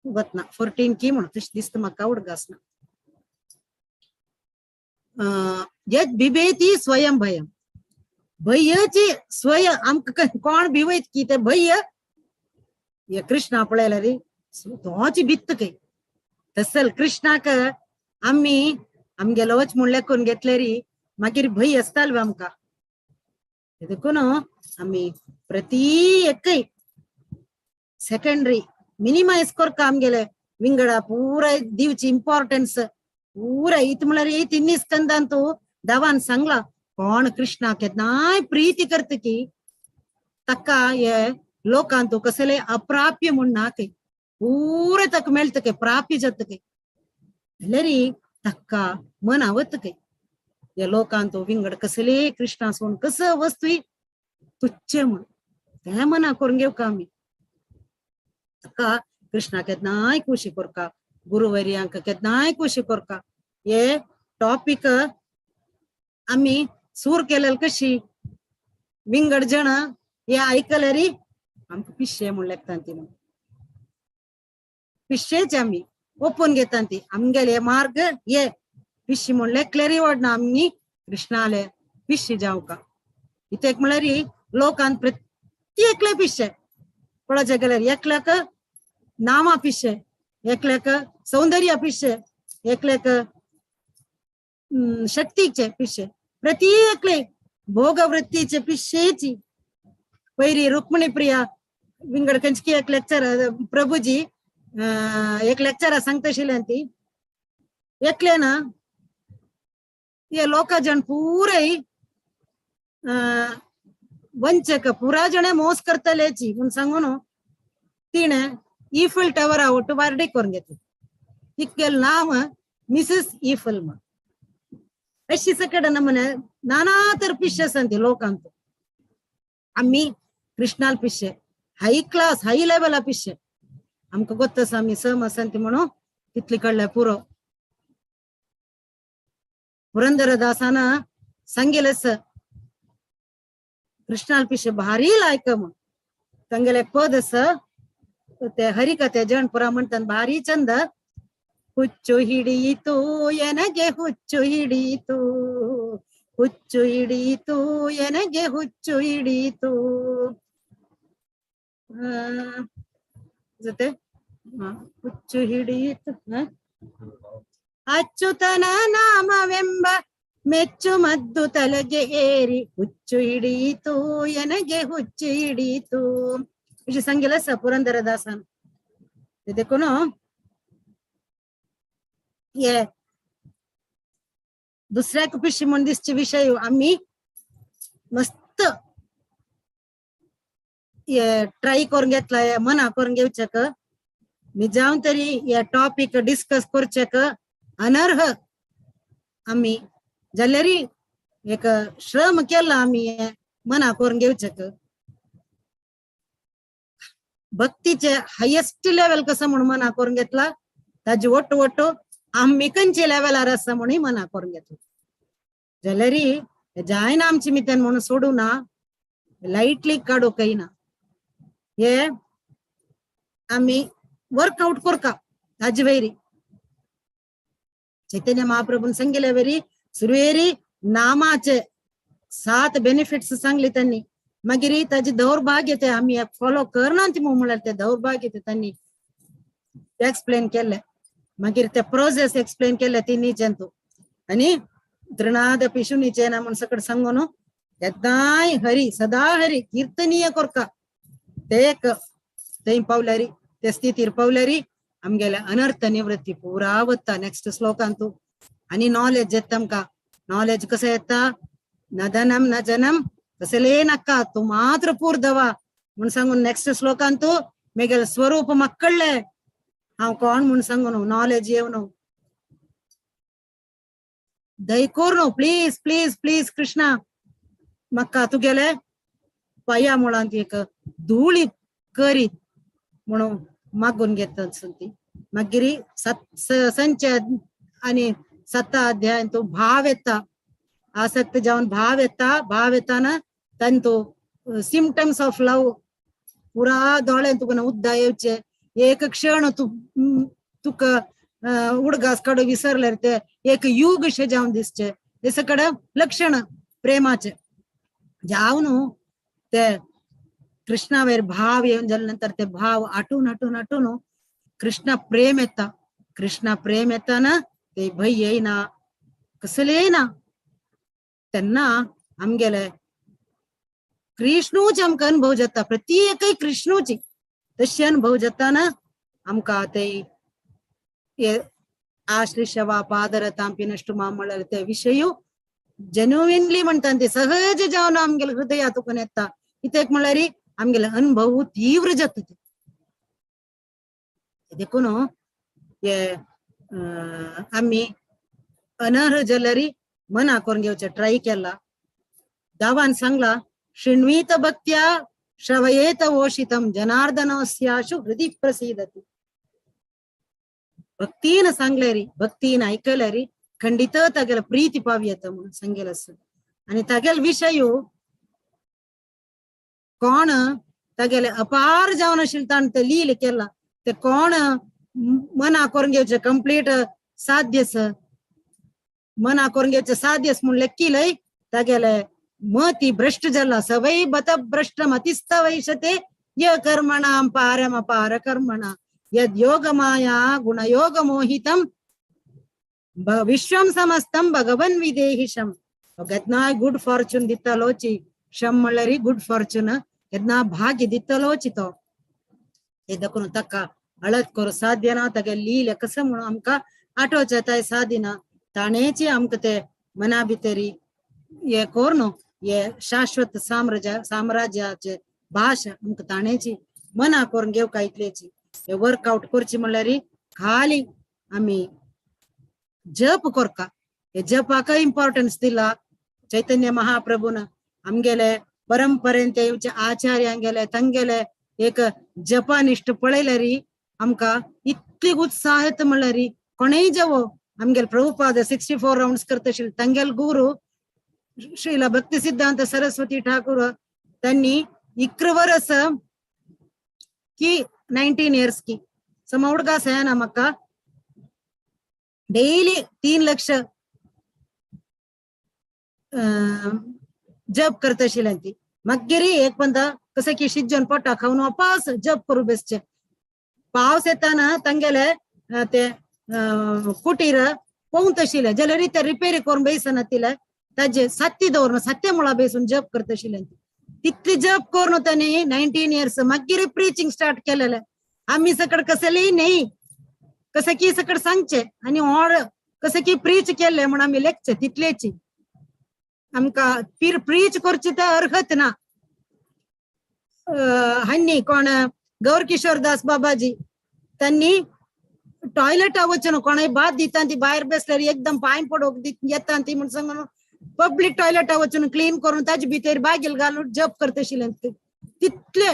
Speaker 4: वतना 14 की म्हणून तशें दिसता म्हाका उडगास ना. यद् बिभेति स्वयं भयम् भयची स्वय आमकां कोण भिवयत की ते भय हे कृष्णा पळयल्यार रे तोच भित्त खंय. तसल कृष्णाक आमी आमगेलोच म्हणल्यार करून घेतले री मागीर भंय आसतालो आमकां. देखून आमी प्रति एकय सेकेंडरी मिनिमायज करका आमगेले विंगडा पुराय दिवची इम्पॉर्टन्स पुराय. इत म्हळ्यार तिन्ही स्कंदांतू दावान सांगला कोण कृष्णाक केन्नाय प्रीती करता की ताका हे लोकांतू कसले अप्राप्य म्हूण ना खंय पुरे ताका मेळटा खंय प्राप्य जाता खंय जाल्यार ताका मन आवडटा खंय. ह्या लोकांतू विंगड कसले कृष्णा सोडून कसो वस्तू तुच्छ म्हूण तें मना करून घेवका आमी. ताका कृष्णा केन्नाय खुशी करका, गुरुवर्यांक केन्नाय खुशी करका. हे टॉपिक आमी सूर केलेल कशी विंगड जण हे आयकले री आमकां पिश्शे म्हूण लेखता ती पिश्शेच आमी ओपून घेता ती आमगेले मार्ग हे पिश्शी म्हूण लेखले री वडना आमी कृष्णाले पिश्शी जावका. इतेक म्हळ्यार लोकान प्रत्येकले पिश्शे पळोवचे गेल्यार एकल्याक नामा पिश्शे, एकल्याक सौंदर्य पिश्शे, एकल्याक शक्तीचे पिश्शे, प्रत्येकले भोगवृत्तीचे पिश्शेची. पयरी रुक्मिणी प्रिया विंगड खंयची एक लेक्चर प्रभुजी एक लेक्चर सांगता आशिल्ल्यान ती एकले ना हे लोका जण पुराय वंचक पुरा जण मोस करतलेची म्हूण सांगून तिणें इफल टवरा ಒಟ್ಟು वार्डी करून घेतली. तिगेलें नांव मिसेस इफल म्हण. अशी सकड नमूने नाना तर पिश्शे आसा ती लोकांत. आमी कृष्णाल पिश्शे हाय क्लास हाय लेवला पिश्शे आमकां गोत्त आसा आमी सम आसा ती म्हणून तितली कडले पुरो. पुरंदरदासान सांगेलें कृष्णाल पिश्शे भारी लायक म्हूण. तांगेलें पद आसा ते हरिकथे जण पुरा म्हणटात भारी चंद. ಹುಚ್ಚು ಹಿಡಿಯಿತು ಎನಗೆ ಹುಚ್ಚು ಹಿಡಿಯಿತು, ಹುಚ್ಚು ಹಿಡಿಯಿತು ಎನಗೆ ಹುಚ್ಚು ಹಿಡಿಯಿತು. ಜೊತೆ ಹುಚ್ಚು ಹಿಡಿಯಿತು. ಅಚ್ಯುತನ ನಾಮವೆಂಬ ಮೆಚ್ಚು ಮದ್ದು ತಲೆಗೆ ಏರಿ ಹುಚ್ಚು ಹಿಡಿಯಿತು ಎನಗೆ ಹುಚ್ಚು ಹಿಡಿಯಿತು. ಇಷ್ಟು ಸಂಗಿಲ ಸ ಪುರಂದರದಾಸನ್. ಇದಕ್ಕೂನು ये दुसऱ्याक पिशी म्हूण दिसचे विशय आमी मस्त ट्राय करून घेतला, मना करून घेवच्याक मी जावन तरी हे टॉपिक डिस्कस करच्याक अनर्ह आमी जाल्यारी एक श्रम केला आमी मना करून घेवच्याक. भक्तीचे हायेस्ट लेवल कसं म्हणून मना करून घेतला, ताजी ಒಟ್ಟು ಒಟ್ಟು आमी खंयचे लेवलार आसा म्हणून मना करून घेतला. जाल्यारी जायना आमची मित्यान म्हणून सोडू ना, लायटली काडू काही ना. हे आमी वर्कआउट करका ताजे वैरी. चैतन्य महाप्रभून सांगितले वरी सुरवेरी नामाचे 7 बेनिफिट्स सांगले त्यांनी. मागीर ताजे दौर्भाग्य ते आमी फॉलो करना ती म्हणल्यार ते दौर्भाग्य ते त्यांनी एक्सप्लेन केले. मागीर ते प्रोसेस एक्सप्लेन केले तिन्ही जंतू आणि तृणाद पिशुनीचेना म्हण सकट सांगून केन्नाय हरी सदा हरी कीर्तनीय कोरका ते एक थंय पावल्यारी ते स्थितीर पावल्यारी आमगेले अनर्थ निवृत्ती पुरा वता. नेक्स्ट श्लोकांतू आणि नॉलेज येता आमकां. नॉलेज कसं येता, नदनम न जनम कसले नक्का तू मात्र पूर्दवा म्हण सांगून नेक्स्ट श्लोकांतू मेगेले स्वरूप मक्कळ्ळे हांव कोण म्हूण सांगून नॉलेज येवन दय कोर प्लीज प्लीज प्लीज कृष्णा म्हाका तुगेले पांया मुळांत एक धुळी करीत म्हणून मागून घेता ती. मागीर संच आणि 7 अध्याय तो भाव येता, आसक्त जावन भाव येता. भाव येताना तांतो सिमटम्स ऑफ लव पुरा दोळ्यान तुका उद्दा येवचे, एक क्षण तू तुका उडगास काडू विसरल्यार ते एक युग शे जावन दिसचे. हे सगळं लक्षण प्रेमाचे जावन ते कृष्णावेर भाव येवन जाल्या नंतर ते भाव आटून आटून आटून कृष्णा प्रेम येता. कृष्णा प्रेम येताना ते भंय येयना कसले येयना. तेन्ना आमगेले कृष्णूच आमकां अनुभव जाता, प्रत्येकय कृष्णूची तशें अनुभव जाताना आमकां ते आश्लिषवा पादरतांपी नष्टुमा म्हळ्यार ते विशय जेन्युइनली म्हणटा ते सहज जावन आमगेले हृदया तुकून येता. कित्याक म्हळ्यार आमगेले अनुभव तीव्र जाता ते. देखून हे आमी अनर्ह जाल्यार मना करून घेवचें ट्राय केला. दावान सांगला शृण्वीत भक्त्या श्रवयेत ओषितम जनार्दनस्याशु हृदि प्रसीदति. भक्तीन सांगल्यारी भक्तीन ऐकल्यारी खंडित तागेले प्रीती पावयेता म्हणून सांगेल आसा. आनी तागेले विशय कोण तागेले अपार जावन आशिल्ले ताणें ते लील केला ते कोण मना करून घेवचें कंप्लीट साध्यस मना करून घेवचें साध्यस म्हूण लेखिलय तागेले मती भ्रष्ट जाला. सवै बत भ्रष्ट मतिस्तवैशते य कर्मणां पारम अपार कर्मणा यद योग माया गुणयोग मोहितम विश्वम समस्तम भगवन विदेहिशम. केन्नाय गुड फॉर्च्यून दितलोची, शम म्हणल्यार गुड फॉर्च्यून, केन्ना भाग्य दितलोची तो. ते देखून ताका हळद करूं साध्य ना. तागे लील कसं म्हणून आमकां आठवचें ताय सादी ना. ताणेची आमकां ते मना भितरी हे कोर हे शाश्वत साम्राज्य साम्राज्याचे भाश आमकां ताणेची मना करून घेवका इतलेची. हे वर्कआउट करची म्हणल्यार खाली आमी जप करका. हे जपाक इम्पॉर्टन्स दिला चैतन्य महाप्रभून. आमगेले परंपरेन ते येवचे आचार्यांगेले तांगेले एक जपानिष्ठ पळयल्यार आमकां इतली उत्साह येता म्हणल्यार कोणेय जेवो आमगेले प्रभुपाद 64 राउंड्स करता आशिल्ले तांगेले गुरू श्रीला भक्ती सिद्धांत सरस्वती ठाकूर त्यांनी 11 वर्स की 19 इयर्स की सम उडगास ना म्हाका डेली 3 लक्ष जप करता आशिल्ले ती. मागीर एक पंदा कशें की शिजन पोटा खावन वापस जप करू बेसचे. पावस येताना तांगेले ते कुटीर पोवंत आशिल्ले जाल्यार ते रिपेरी करून बेसन तिले ताजे सात्ती दवरून सात्ते मुळा बेसून जप करत आशिल्ले. तितली जप करून तांणी 19 इयर्स मागीर प्रिचिंग स्टार्ट केलेले. आमी सकड कसलेय न्ही कसे की सकड सांगचे आनी ऑड कसे की प्रीच केले म्हण आमी लेखचे तितलेची आमकां प्रीच करची ते अर्हत ना. हांणी कोण गौर किशोर दास बाबाजी त्यांनी टॉयलेटा वचून कोणाय बाद दिता ती भायर बसल्यार एकदम पांय पडोवंक येता ती म्हण सांगून पब्लीक टॉयलेटा वचून क्लीन करून ताजे भितर बागेल घालून जप करता आशिल्ले. तितले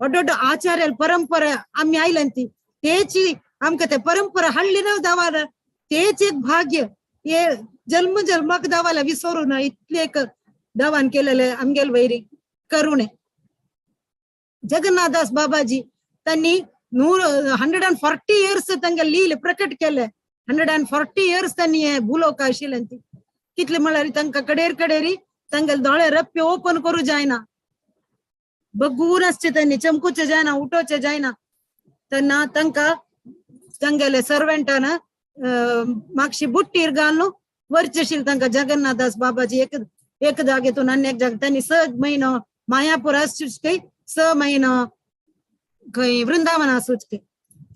Speaker 4: व्हड व्हड आचार्य परंपरा आमी आयल्या ती तेची आमकां ते परंपरा हाडली ना दावार तेच एक भाग्य हे जन्म जन्माक दावाला विसरू ना इतले एक दावान केलेले आमगेल वैरी करुणे. जगन्नाथदास बाबाजी त्यांनी 140 इयर्स तांगे लील प्रकट केले. 140 इयर्स त्यांनी भूलोक आशिल्ले ती कितले म्हळ्यार तांकां कडेर कडेरी तांगेले दोळे रप्पे ओपन करू जायना बगून आसचे त्यांनी चमकूचे जायना उठोवचे जायना. तेन्ना तांकां तांगेले सर्वंटान मागशी बुट्टीर घालून वरचे आशिल्ले तांकां जगन्नाथदास बाबाजी एक एक जागेतून आनी एक जागे त्यांनी 6 म्हयनो मायापूर आसूच 6 म्हयनो खंय वृंदावन आसूच.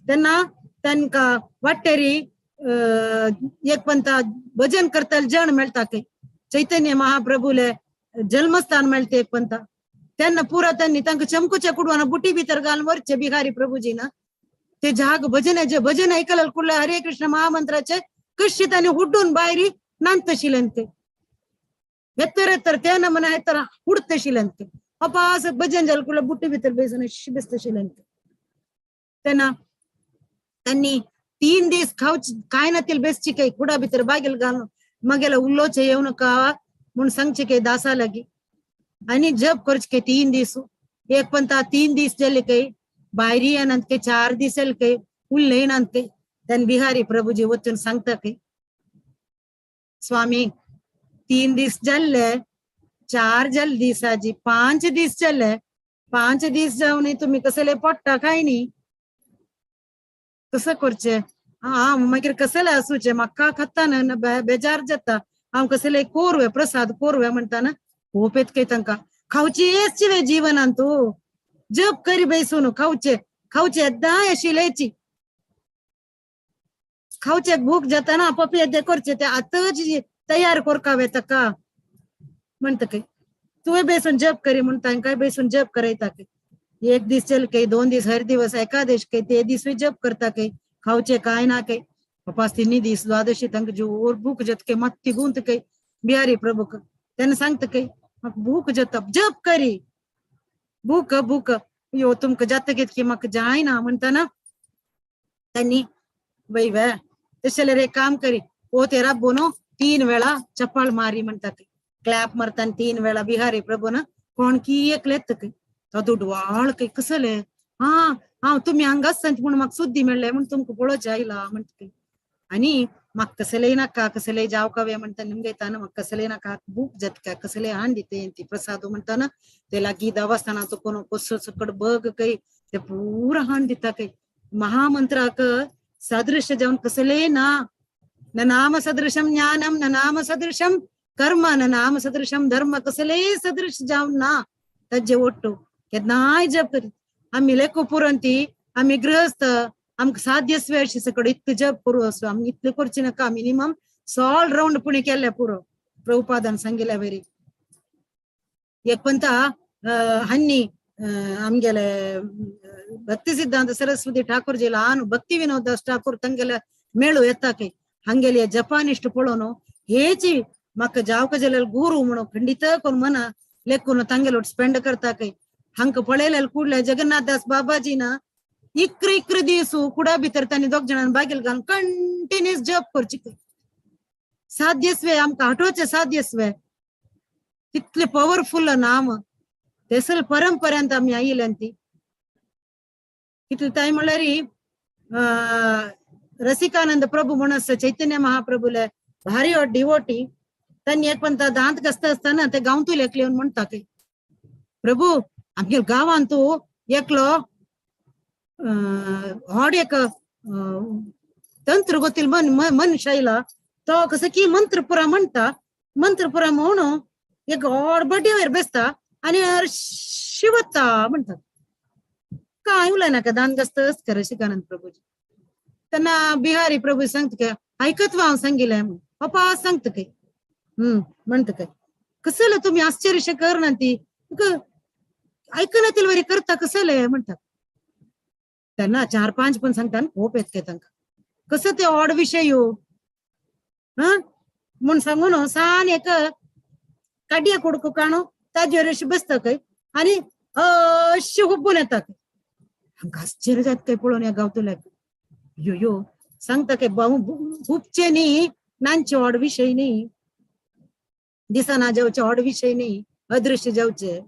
Speaker 4: तेन्ना तांकां वाटेरी एक पंता भजन करतले जण मेळटा खंय चैतन्य महाप्रभूले जन्मस्थान मेळटा एक पंता. तेन्ना पुरा त्यांनी तांकां चमकुच्या कुडवान बुटी भितर घालून वरचे बिहारी प्रभूजी ना ते जाग भजनाचे भजन ऐकले कुडले हरे कृष्ण महामंत्राचे कशी त्यांनी हुडून भायर नांदतशिले ते एतर एतर ते ना म्हण एतर हुडतशिले ते अपास भजन जालें कुडले बुटी भितर बेसून बेसतशिले ते. तेन्ना त्यांनी 3 दीस खावच काय ना बेसची काही कुडा भितर बागेल घालून मगेला उलोवचे येऊ नका म्हूण सांगचे काही दासा लागी आनी जप करचे काही 3 दीस. एक पण 3 दीस जाले काही भायर येनात काही 4 दीस जाले काही उलयनात काही. तेन्ना बिहारी प्रभूजी वचून सांगता काही स्वामी 3 दीस जाल्ले 4 जाले दिसाजी 5 दीस जाले 5 दीस जावन तुमी कसले पोट्टा काय न्ही कसं करचे हांव मागीर कसले आसूचे म्हाका खाता ना बेजार जाता हांव कसले कोरवे प्रसाद कोरवे म्हणटा ना खूप येत काय तांकां खावची येसची वे जीवनान तूं जप करी बेसून खावचे खावचे येद्दां आशिल्ल्याची खावचे भूक जाता ना पपी येद्दे करचे ते आतांच तयार करका वे ताका म्हणटा काय तुवें बेसून जप करी म्हण तांकांय बेसून जप करयता काय. 1 दीस चल काही 2 दीस हर दिवस एकादश काही ते दिसूय जप करता काही खावचे काय ना काही. पपास 3 दीस द्वादशी तांकां जोर भूक जाता काही मात्ती गुंत काही बिहारी प्रभूक तेन्ना सांगता काही म्हाका भूक जाता जप करी भूक भूक यो तुमकां जाता कितकी म्हाका जायना म्हणटा ना त्यांनी बाई वे तशें जाल्यार एक काम करी ओ तेरा बोनो 3 वेळा चपाळ मारी म्हणटा क्लॅप मारता 3 वेळा बिहारी प्रभून कोण की एकलेत तो दुडवाळ काही कसले हा हांव तुमी हांगा आसता म्हूण म्हाका सुद्दी मेळ्ळे म्हूण तुमकां पळोवचें आयला म्हणटा. आनी म्हाका कसलेय नाका कसलेय जावका वे म्हणटा निमगे येता म्हाका कसलेय नाका भूक जाता कसलेय हाण दिते ती प्रसाद म्हणटा ना ते लागीं देवस्थानाचो कोण कसो सकट बग काही ते पुरा हाण दिता काही महामंत्राक सदृश जावन कसलेय ना न नाम सदृशम ज्ञानम न नाम सदृशम कर्म न नाम सदृशम धर्म कसलेय सदृश जावन ना ताजे ओट्टू केन्नाय जप करी. आमी लेखो पुरंती आमी गृहस्थ आमकां साध्यस्वे अशें सकड इतलें जप करूं असो आमी इतलें करचें नाका मिनिमम 100 रावंड पुणे केल्ले पुरो प्रभुपादान सांगिल्ल्या वरी. एक पंता हांणी आमगेले भक्ती सिद्धांत सरस्वती ठाकूर जी ल्हान भक्ती विनोद दास ठाकूर तांगेले मेळू येता की हांगेले जपानिश्ट पळोवन हेची म्हाका जावका जाल्यार गुरू म्हणून खंडीत करून मना लेखून तांगेले स्पेंड करता काही हांकां पळयले कुडले जगन्नाथ दास बाबाजी ना इक्र इक्र दीस कुडा भितर तांणी दोग जाणांनी बागेल घालून कंटिन्युअस जप करची. साध्यस्वे आमकां आठोवचें साध्यस्वे तितले पॉवरफुल नाम तेसल परंपरेंत आमी आयिल्ल्यान ती कितले ताय म्हणल्यार रसिकानंद प्रभू म्हण आसा चैतन्य महाप्रभूले भारी डिवोटी त्यांनी एक पण दांत घासता आसतना ते गांवतूल एकले येवन म्हणटा की प्रभू आमगे गांवांत तूं एकलो व्हड एक तंत्र गोतील मन मनुष्य आयला तो कसं की मंत्रपुरा म्हणता, मंत्रपुरा म्हणून एक ऑड बड्डेवर बसता आणि शिवता म्हणतात. काय उलय नाका दानगस्तच कर शिकानंद प्रभूजी. त्यांना बिहारी प्रभू सांगत काय ऐकत वा सांगितलंय म्हणून पप्पा सांगत काय म्हणत काय कसलं तुम्ही आश्चर्य कर ना ती ऐकण्यातील वरी करता कसं म्हणतात. त्यांना 4-5 पण सांगतात खूप येत काय तांका कसं ते ऑड विषय येऊ म्हणून सांगून सान एक काडिया कुडको काणू ताजेवर अशी बसता काय आणि अशी हुबून येतात. आश्चर्य जात काय पळोवन या गावतल्या यो यो सांगता काय बाहू हुपचे न्ही नांचे ऑड विषय न्ही दिसना जावचे ऑड विषय न्ही अदृश्य जावचे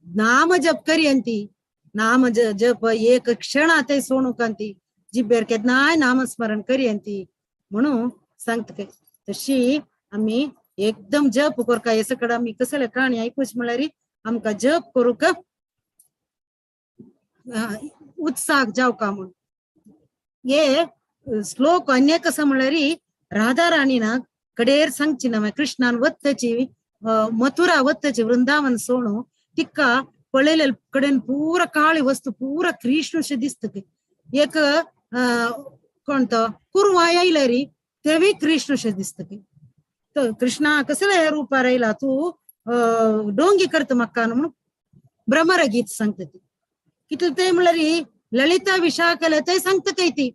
Speaker 4: नाम जप करी नाम जप एक क्षणात सोणू कांती जिब्बेर केन्नाय नामस्मरण करी म्हणून सांगता काय. तशी आम्ही एकदम जप करका हे सगळं आम्ही कसले काणी ऐकूच म्हळ्यार आमकां जप करूंक उत्साह जावका म्हणून. हे श्लोक अन्य कसं म्हळ्यार राधा राणीना कडेर सांगची ना कृष्णान वत्तची मथुरा वत्तची वृंदावन सोणू तिका पळयले कडेन पुरा काळी वस्तू पुरा कृष्ण दिसत एक कोण तो कुरवा आयले तेवी कृष्ण दिसत. तर कृष्णा कसले रूपार आयला तू डोंगी करता म्हाका म्हणून भ्रमर गीत सांगता ती. कितले ते म्हणल्यार ललिता विशाखले ते सांगता काय ती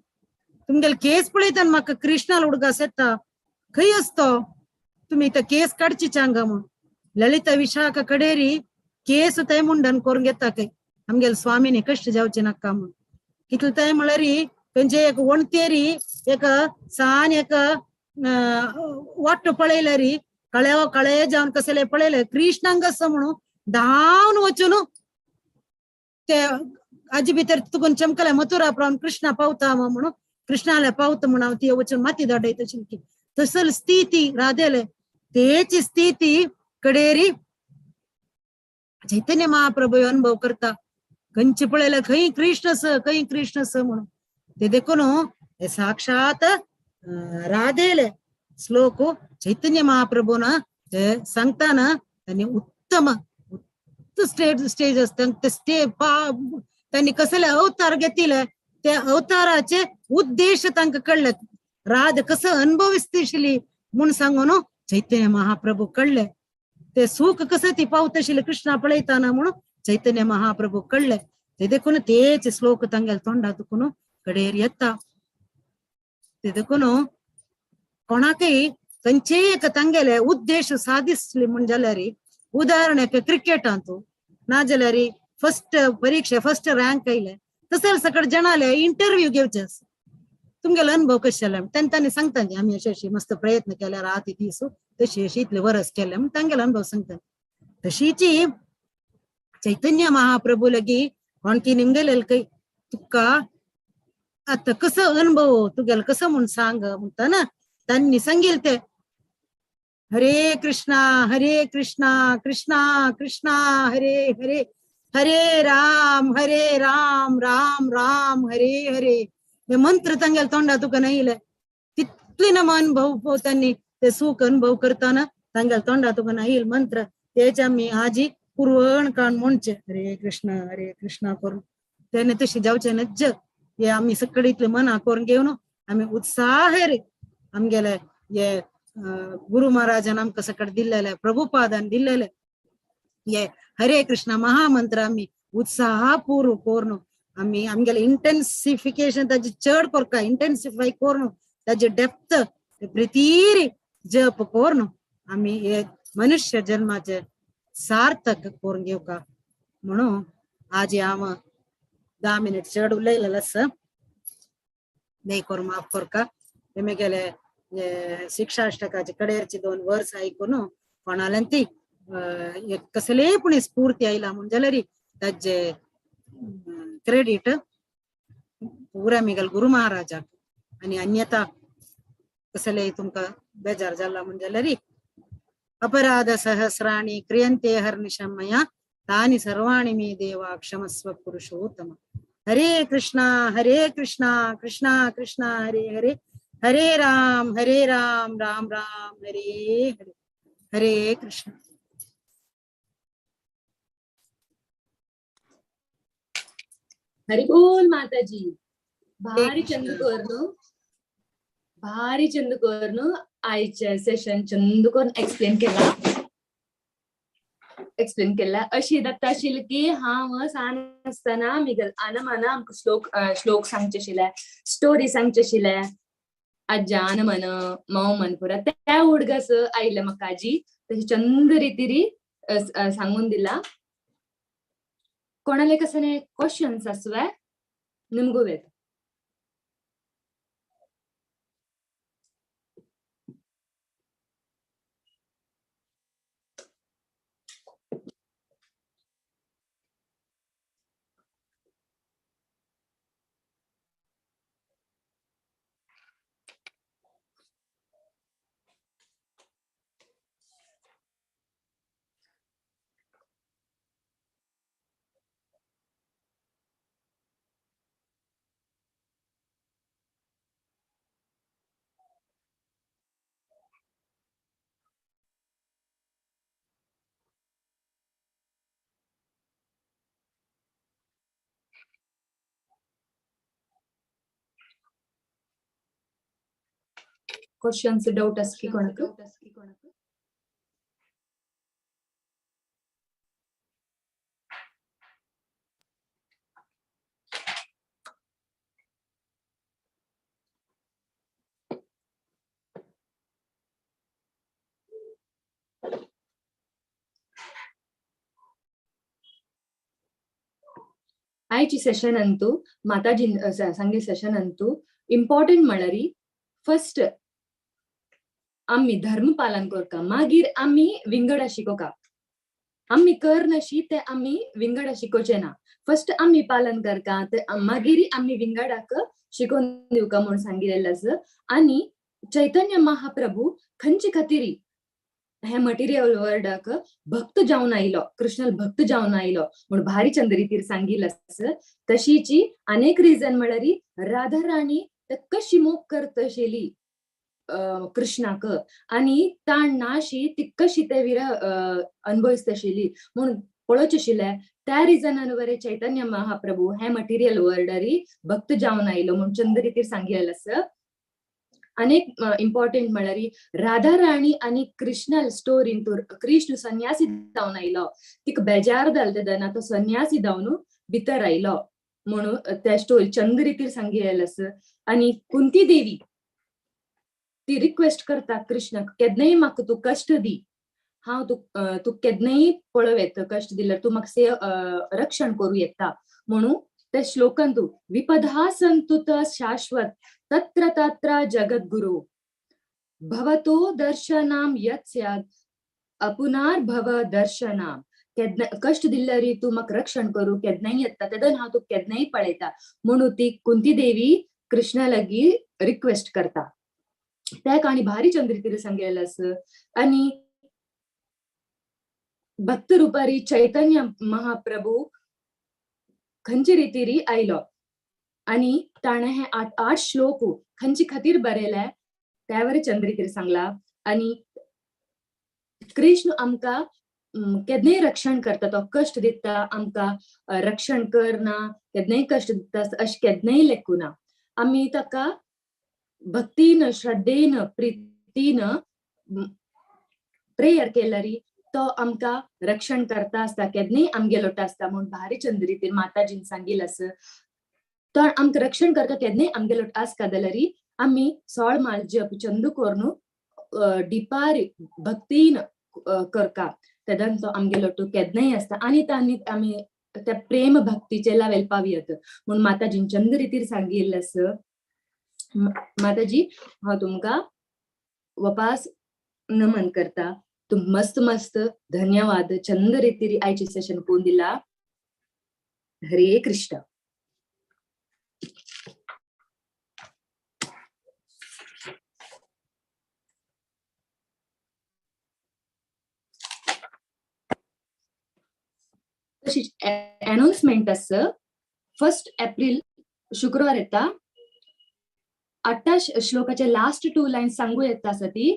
Speaker 4: तुमगेले केस पळयता म्हाका कृष्णाला उडगास येता खंय असतो तुम्ही इथं केस काडची चांगा म्हणून. ललिता विशाखा कडेरी केस ते मुंडन करून घेता काय आमगेले स्वामीने कष्ट जावचे नाका म्हणून. कितले ते म्हणल्यार खंयचे एक वणतेरी एक सान एक वाट पळयल्यारी कळ्या कळे जावन कसले पळयले कृष्णांग आसा म्हणून धांवन वचून ते आजी भितर तुकून चमकले मथुरा प्रमाण कृष्णा पावता म्हणून कृष्णाला पावता म्हणून हांव ती वचून माती धाडयता शिल्की. तसल स्थिती राधेले तेची स्थिती कडेरी चैतन्य महाप्रभू अनुभव करता खंयचे पळयले खंय कृष्ण स खंय कृष्ण स म्हणून. ते देखून हे साक्षात राधेले श्लोक चैतन्य महाप्रभून ते सांगताना त्यांनी उत्तम स्टेज स्टेज असते ते स्टे त्यांनी कसले अवतार घेतले त्या अवताराचे उद्देश तांकां कळ्ळे राध कसं अनुभविसतली म्हूण सांगून चैतन्य महाप्रभू कळ्ळे ते सुख कसं ती पावतशिले कृष्णा पळयताना म्हणून चैतन्य महाप्रभू कळ्ळे. ते देखून तेच श्लोक तांगेले तोंडा दुखून कडेर येता. ते देखून कोणाकय खंयचेय एक तांगेले उद्देश साधिसले म्हूण जाल्यार उदाहरण क्रिकेटांतू ना जाल्यार फर्स्ट परीक्षा फर्स्ट रँक आयले तसं सगळे जणाले इंटरव्यू घेवचे आसा तुमगेलो अनुभव कशे जाले तेन्ना तांणी सांगता आमी अशे अशी मस्त प्रयत्न केले रात दीस तशी अशी इतले वरस केले म्हण तांगेलो अनुभव सांगता. तशीची चैतन्य महाप्रभू लगी कोणकी निमगेले काय तुका आता कसं अनुभव तुगेलो कसं म्हूण सांग म्हणटा ना तांणी सांगील ते हरे कृष्णा हरे कृष्णा कृष्णा कृष्णा हरे हरे हरे राम हरे राम राम राम हरे हरे. हे मंत्र तांगेले तोंडा तुका नायले तितले नम अनुभव त्यांनी ते सुख अनुभव करताना तांगेले तोंडा तुका नाईल मंत्र तेच आमी आजी पुरवण काण म्हणचे हरे कृष्ण हरे कृष्णा करून त्याने तशी जावचे नज्ज हे आमी सगळे इतले मना करून घेवन आमी उत्साह रे आमगेले हे गुरु महाराजान आमकां सगळे दिल्लेले प्रभुपादान दिल्लेले हे हरे कृष्ण महामंत्र आमी उत्साहपूर्वक करून आमी आमगेले इंटेन्सिफिकेशन ताजे चड करका इंटेन्सिफाय करून ताजे डेप्थ प्रितीर जप करून आमी हे मनुष्य जन्माचे सार्थक करून घेवका म्हणून आज हांव 10 मिनिट चड उलयलें आसा नाही करून माफ करका. ते गेले शिक्षाष्टकाचे कडेरचे 2 वर्स ऐकून कोणाल्यान ती एक कसले पूण स्फूर्ती आयला म्हूण जाल्यार ताजे क्रेडिट पुरा मिगल गुरु महाराजाक आनी अन्यथा कसले तुमकां बेजार जाला म्हूण जाल्यार अपराध सहस्राणि क्रियन्ते हर्निशं मया तानि सर्वाणि मे देवा क्षमस्व पुरुषोत्तम. हरे कृष्णा कृष्णा कृष्णा हरे हरे हरे राम हरे राम राम राम हरे हरे। हरे कृष्ण।
Speaker 3: हरी बोल माताजी। भारी
Speaker 4: कृष्ण।
Speaker 3: चंद कोरनु, भारी चंद कोरनु आयचे सेशन चंद कोरून एक्सप्लेन केला, एक्सप्लेन केला। अशी दत्ता आशिल्ली की हांव सान आसतना मिगल आनमाना आमकां श्लोक श्लोक सांगचे आशिल्ले, स्टोरी सांगचे आशिल्ले। आज्या आनमन माव मन पुरा त्या उडगास आयले म्हाका आजी तशी चंद रितीरी सांगून दिला। कोणाले कसले क्वेश्चन्स आसवे निमगू वेत। क्वेश्चन्स डाउट असकी कोणाक? आयची सेशन अंतू माताजी सांगे सेशन अंतू इम्पॉर्टंट म्हळ्यार फर्स्ट आम्ही धर्म पालन करका, मागीर आम्ही विंगडा शिकोका। आम्ही कर नशी ते आम्ही विंगडा शिकोचे ना। फर्स्ट आम्ही पालन करका ते मागीर आम्ही विंगडाक शिकोवन दिवका म्हणून सांगिल्लें आसा। आनी चैतन्य महाप्रभू खंयचे खातीर हे मटेरियल वर्ल्डाक भक्त जावन आयलो, कृष्ण भक्त जावन आयलो म्हूण भारी चंद रितीर सांगिल्लें आसा। तशीची अनेक रिजन म्हळ्यार राधा राणी ते कशी मोग करतशेली कृष्णाक आनी ताण नाशी ती कशी ते वीर अनुभविस्तशिली म्हणून पळोवचें आशिल्लें। त्या रिजनान बरें चैतन्य महाप्रभू हे मटेरियल वर्ल्डारी भक्त जावन आयलो म्हूण चंद रितीर सांगिल्लें आसा। अनेक इम्पॉर्टंट म्हळ्यार राधा राणी आनी कृष्णा स्टोरीन कृष्ण संन्यासी जावन आयलो, तिका बेजार जालें तेन्ना तो संन्यासी जावन भितर आयलो म्हणून त्या स्टोरी चंद रितीर सांगिल्लें आसा। आनी कुंती देवी ती रिक्वेस्ट करता कृष्णाक, केन्नाय म्हाका तूं कश्ट दी, हांव तूं केन्नाय पळोवं येता, कश्ट दिल्यार तूं म्हाका सेव रक्षण करूं येता म्हणून त्या श्लोकान तूं विपदा संतु त शाश्वत तत्र तत्र जगद्गुरु भवतो दर्शनाम यत् स्यात् अपुनर्भव दर्शनाम। केन्ना कश्ट दिल्यार तूं म्हाका रक्षण करूं केन्नाय येता तेन्ना हांव तुका केन्नाय पळयता म्हणून ती कुंती देवी कृष्णा लागीं रिक्वेस्ट करता। त्या काणी भारी चंद्रितीर सांगिल्लें आसा। आनी भक्त रुपारी चैतन्य महाप्रभू खंयचे रितीरी आयलो आनी ताणें हे 8 श्लोक खंयचे खातीर बरयले त्यावर चंद्रितीर सांगला। आनी कृष्ण आमकां केन्नाय रक्षण करता, तो कश्ट दिता आमकां, रक्षण करना केन्नाय कश्ट दिता अशें केन्नाय लेखूना। आमी ताका भक्तीन श्रद्धेन प्रीतीन प्रेयर केल्यार तो आमकां रक्षण करता आसता, केन्नाय आमगेलो आसता म्हूण भारी चंद रितीन माताजीन सांगिल्लें आसा। तो आमकां रक्षण करता केन्नाय आमगेलो आसता जाल्यार आमी 16 माळ जप चंद कोरून डिपार भक्तीन करका तेन्ना तो आमगेलो केन्नाय आसता आनी तांणी आमी त्या प्रेम भक्तीचे लेवल पावयत म्हूण माताजीन चंद रितीर सांगिल्लें आसा। माताजी हांव तुमकां वपास नमन करता, तुम मस्त मस्त धन्यवाद चंद रितीरी आयचे सेशन कोण दिला। हरे कृष्ण। तशीच अनाउन्समेंट आसा, 1 एप्रिल शुक्रवार येता आठा श्लोकाचे लास्ट 2 लायन्स सांगू येता आसा ती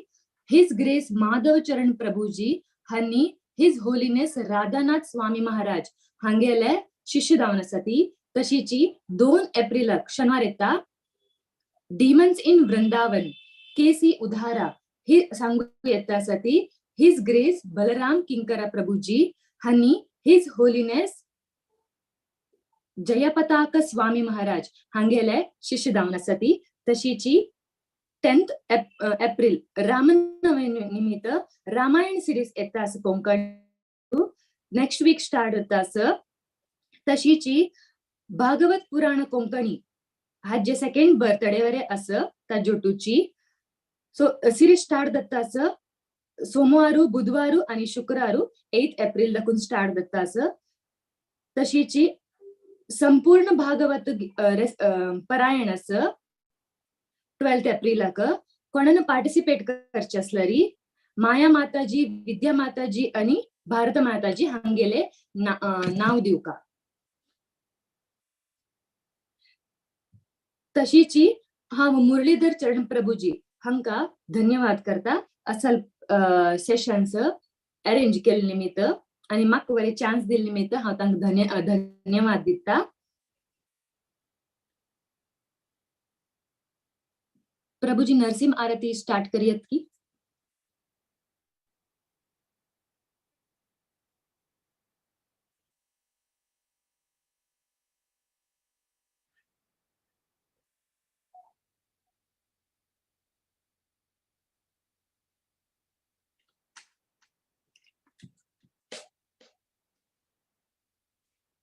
Speaker 3: his grace Madhav चरण प्रभुजी हांणी his holiness Radhanath Swami Maharaj हांगेले शिष्य जावन आसा ती. तशीची 2 एप्रिलाक शनिवार येता demons in Vrindavan KC उधारा ही सांगू येता आसा ती his grace Balram किंकरा प्रभुजी हांणी his holiness Jayapataka Swami Maharaj हांगेले शिष्य जावन आसा ती. तशीची 10 एप्रिल रामनवमी निमित्त रामायण सिरीज येता आसा कोंकण नेक्स्ट वीक स्टार्ट जाता आसा. तशीची भागवत पुराण कोंकणी हाजे सेकंड बर्थडे वरे आसा ताजोटूची. सो सिरीज स्टार्ट जाता आसा सोमवारू बुधवारू आणि शुक्रारू 8 एप्रिल दाखून स्टार्ट जाता आसा. तशीची संपूर्ण भागवत परायण आसा 12 एप्रिलाक. कोणान पार्टिसिपेट करचे आसल्यारी माया माताजी विद्या माताजी आणि भारत माताजी हांगेले नाव दिवका. तशीची हांव मुरलीधर चरण प्रभुजी हांका धन्यवाद करता असल सेशन्स अरेंज केल्ले निमित्त आणि म्हाका बरे चान्स दिल्ले निमित्त हांव तांकां धन्यवाद दिता. प्रभुजी नरसिंह आरती स्टार्ट करियत की?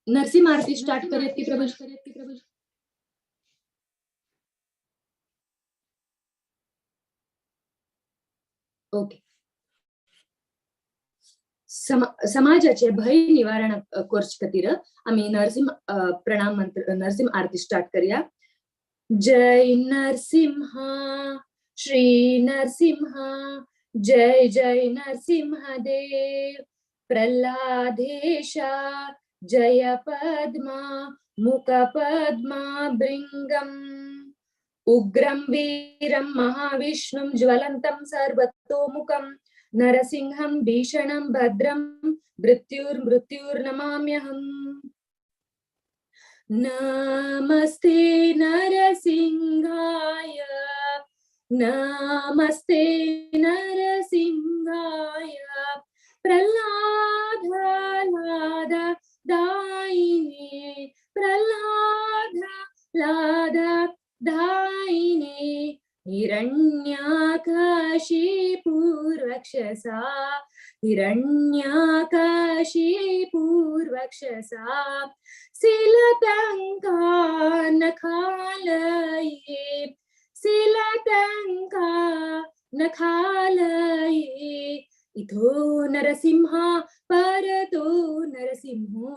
Speaker 3: नरसिंह आरती स्टार्ट करियत की प्रभुजी? ओके. समाजाचे भय निवारण करचे खातीर आमी नरसिंह प्रणाम मंत्र नरसिंह आरती स्टार्ट करया. जय नरसिंह श्री नरसिंह जय जय नरसिंह देव प्रल्हादेशा जय पद्मा मुख पद्मा भृंगम उग्रं वीरं महाविष्णुं ज्वलन्तं सर्वतोमुखं नरसिंहं भीषणं भद्रं मृत्युर्मृत्युर्नमाम्यहम्. नमस्ते नरसिंहाय नमस्ते नरसिंहाय प्रह्लाद लाद दायिने प्रह्लाद लाद दायिने हिरण्याकशिपुर्वक्षसा हिरण्याकशिपुर्वक्षसा सिलतंका नखालये सिलतंका नखालये इथो नरसिंह परतो नरसिंहो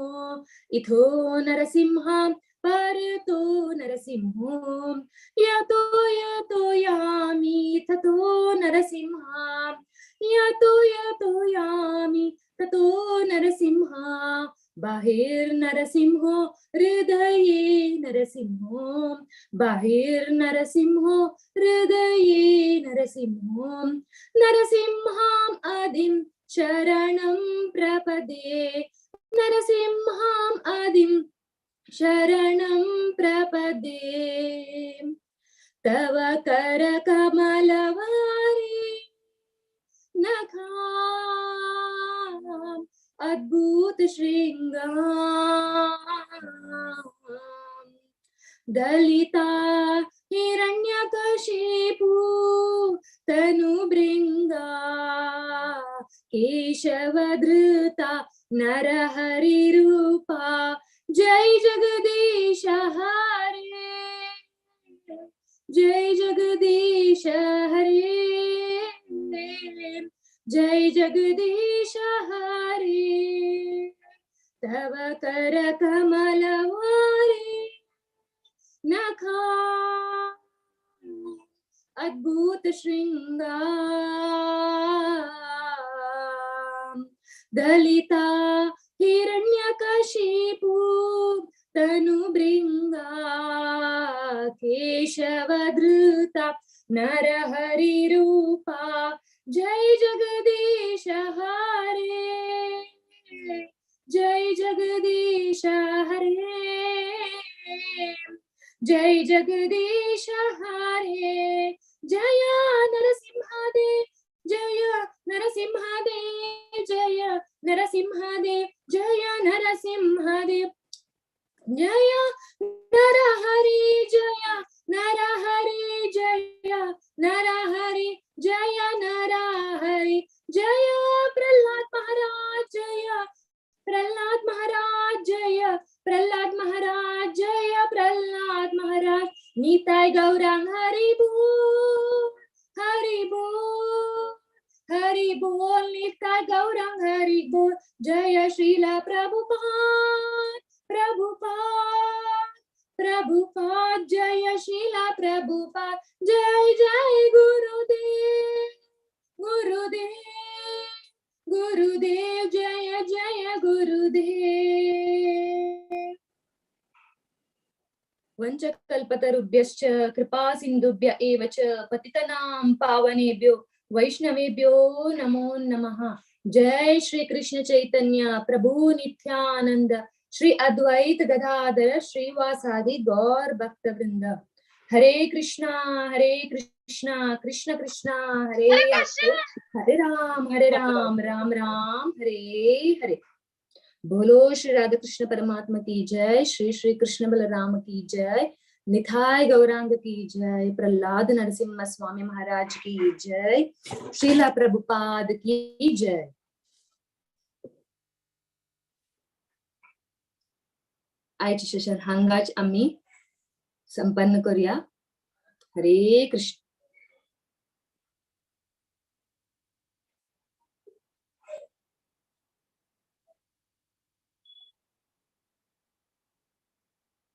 Speaker 3: इथो नरसिंह परतो नरसिंहो यतो यतो यामि ततो नरसिंह यतो यतो यामि ततो नरसिंह बाहिर्नरसिंहो हृदये नरसिंहो बाहिर्नरसिंहो हृदये नरसिंहो नरसिंहाम् आदिं शरणं प्रपदे नरसिंहाम् आदिं शरणं प्रपदे तव करकमलवारि नखां अद्भुत शृंगां दलिता हिरण्यकशिपु तनुभृंगा केशवधृता नरहरिरूपा जय जगदीश हरे जय जगदीश हरे जय जगदीश हरे तव कर कमलवारे नखा अद्भुत शृंगार दलिता हिरण्यकशिपु तनुभृङ्गा केशवधृता नरहरिरूपा जय जगदीश हरे जय जगदीश हरे जय जगदीश हरे जय नरसिंहदेव जय नरसिंहदेव जय नरसिंहदेव जय नरसिंहदेव जय नरहरि जय नरहरि जय नरहरि जय नरहरि जय प्रहलाद महाराज जय प्रहलाद महाराज जय प्रहलाद महाराज जय प्रहलाद महाराज निताय गौरांग हरि बोल हरि बोल हरि बोल निताय गौरांग हरि बोल जय श्रीला प्रभुपाद प्रभुपाद प्रभुपाद जय श्रीला प्रभुपाद जय जय गुरुदेव गुरुदेव गुरुदेव जय जय गुरुदेव। वंचकल्पतरुभ्यश्च कृपा सिन्धुभ्य एव च पतितानां पावनेभ्यो वैष्णवेभ्यो नमो नमः। जय श्री कृष्ण चैतन्य प्रभु नित्यानंद श्री अद्वैत गदाधर श्रीवासादि गौर भक्त वृंद। हरे कृष्णा कृष्ण कृष्णा हरे हरे हरे राम राम राम हरे हरे। बोलो श्री राधा कृष्ण परमात्मा की जय, श्री श्री कृष्ण बलराम की जय, निथाय गौरांग की जय, प्रहलाद नरसिम्हा स्वामी महाराज की जय, श्रीला प्रभुपाद की जय। आयचे सेशन हांगाच आम्ही संपन्न करूया। हरे कृष्ण।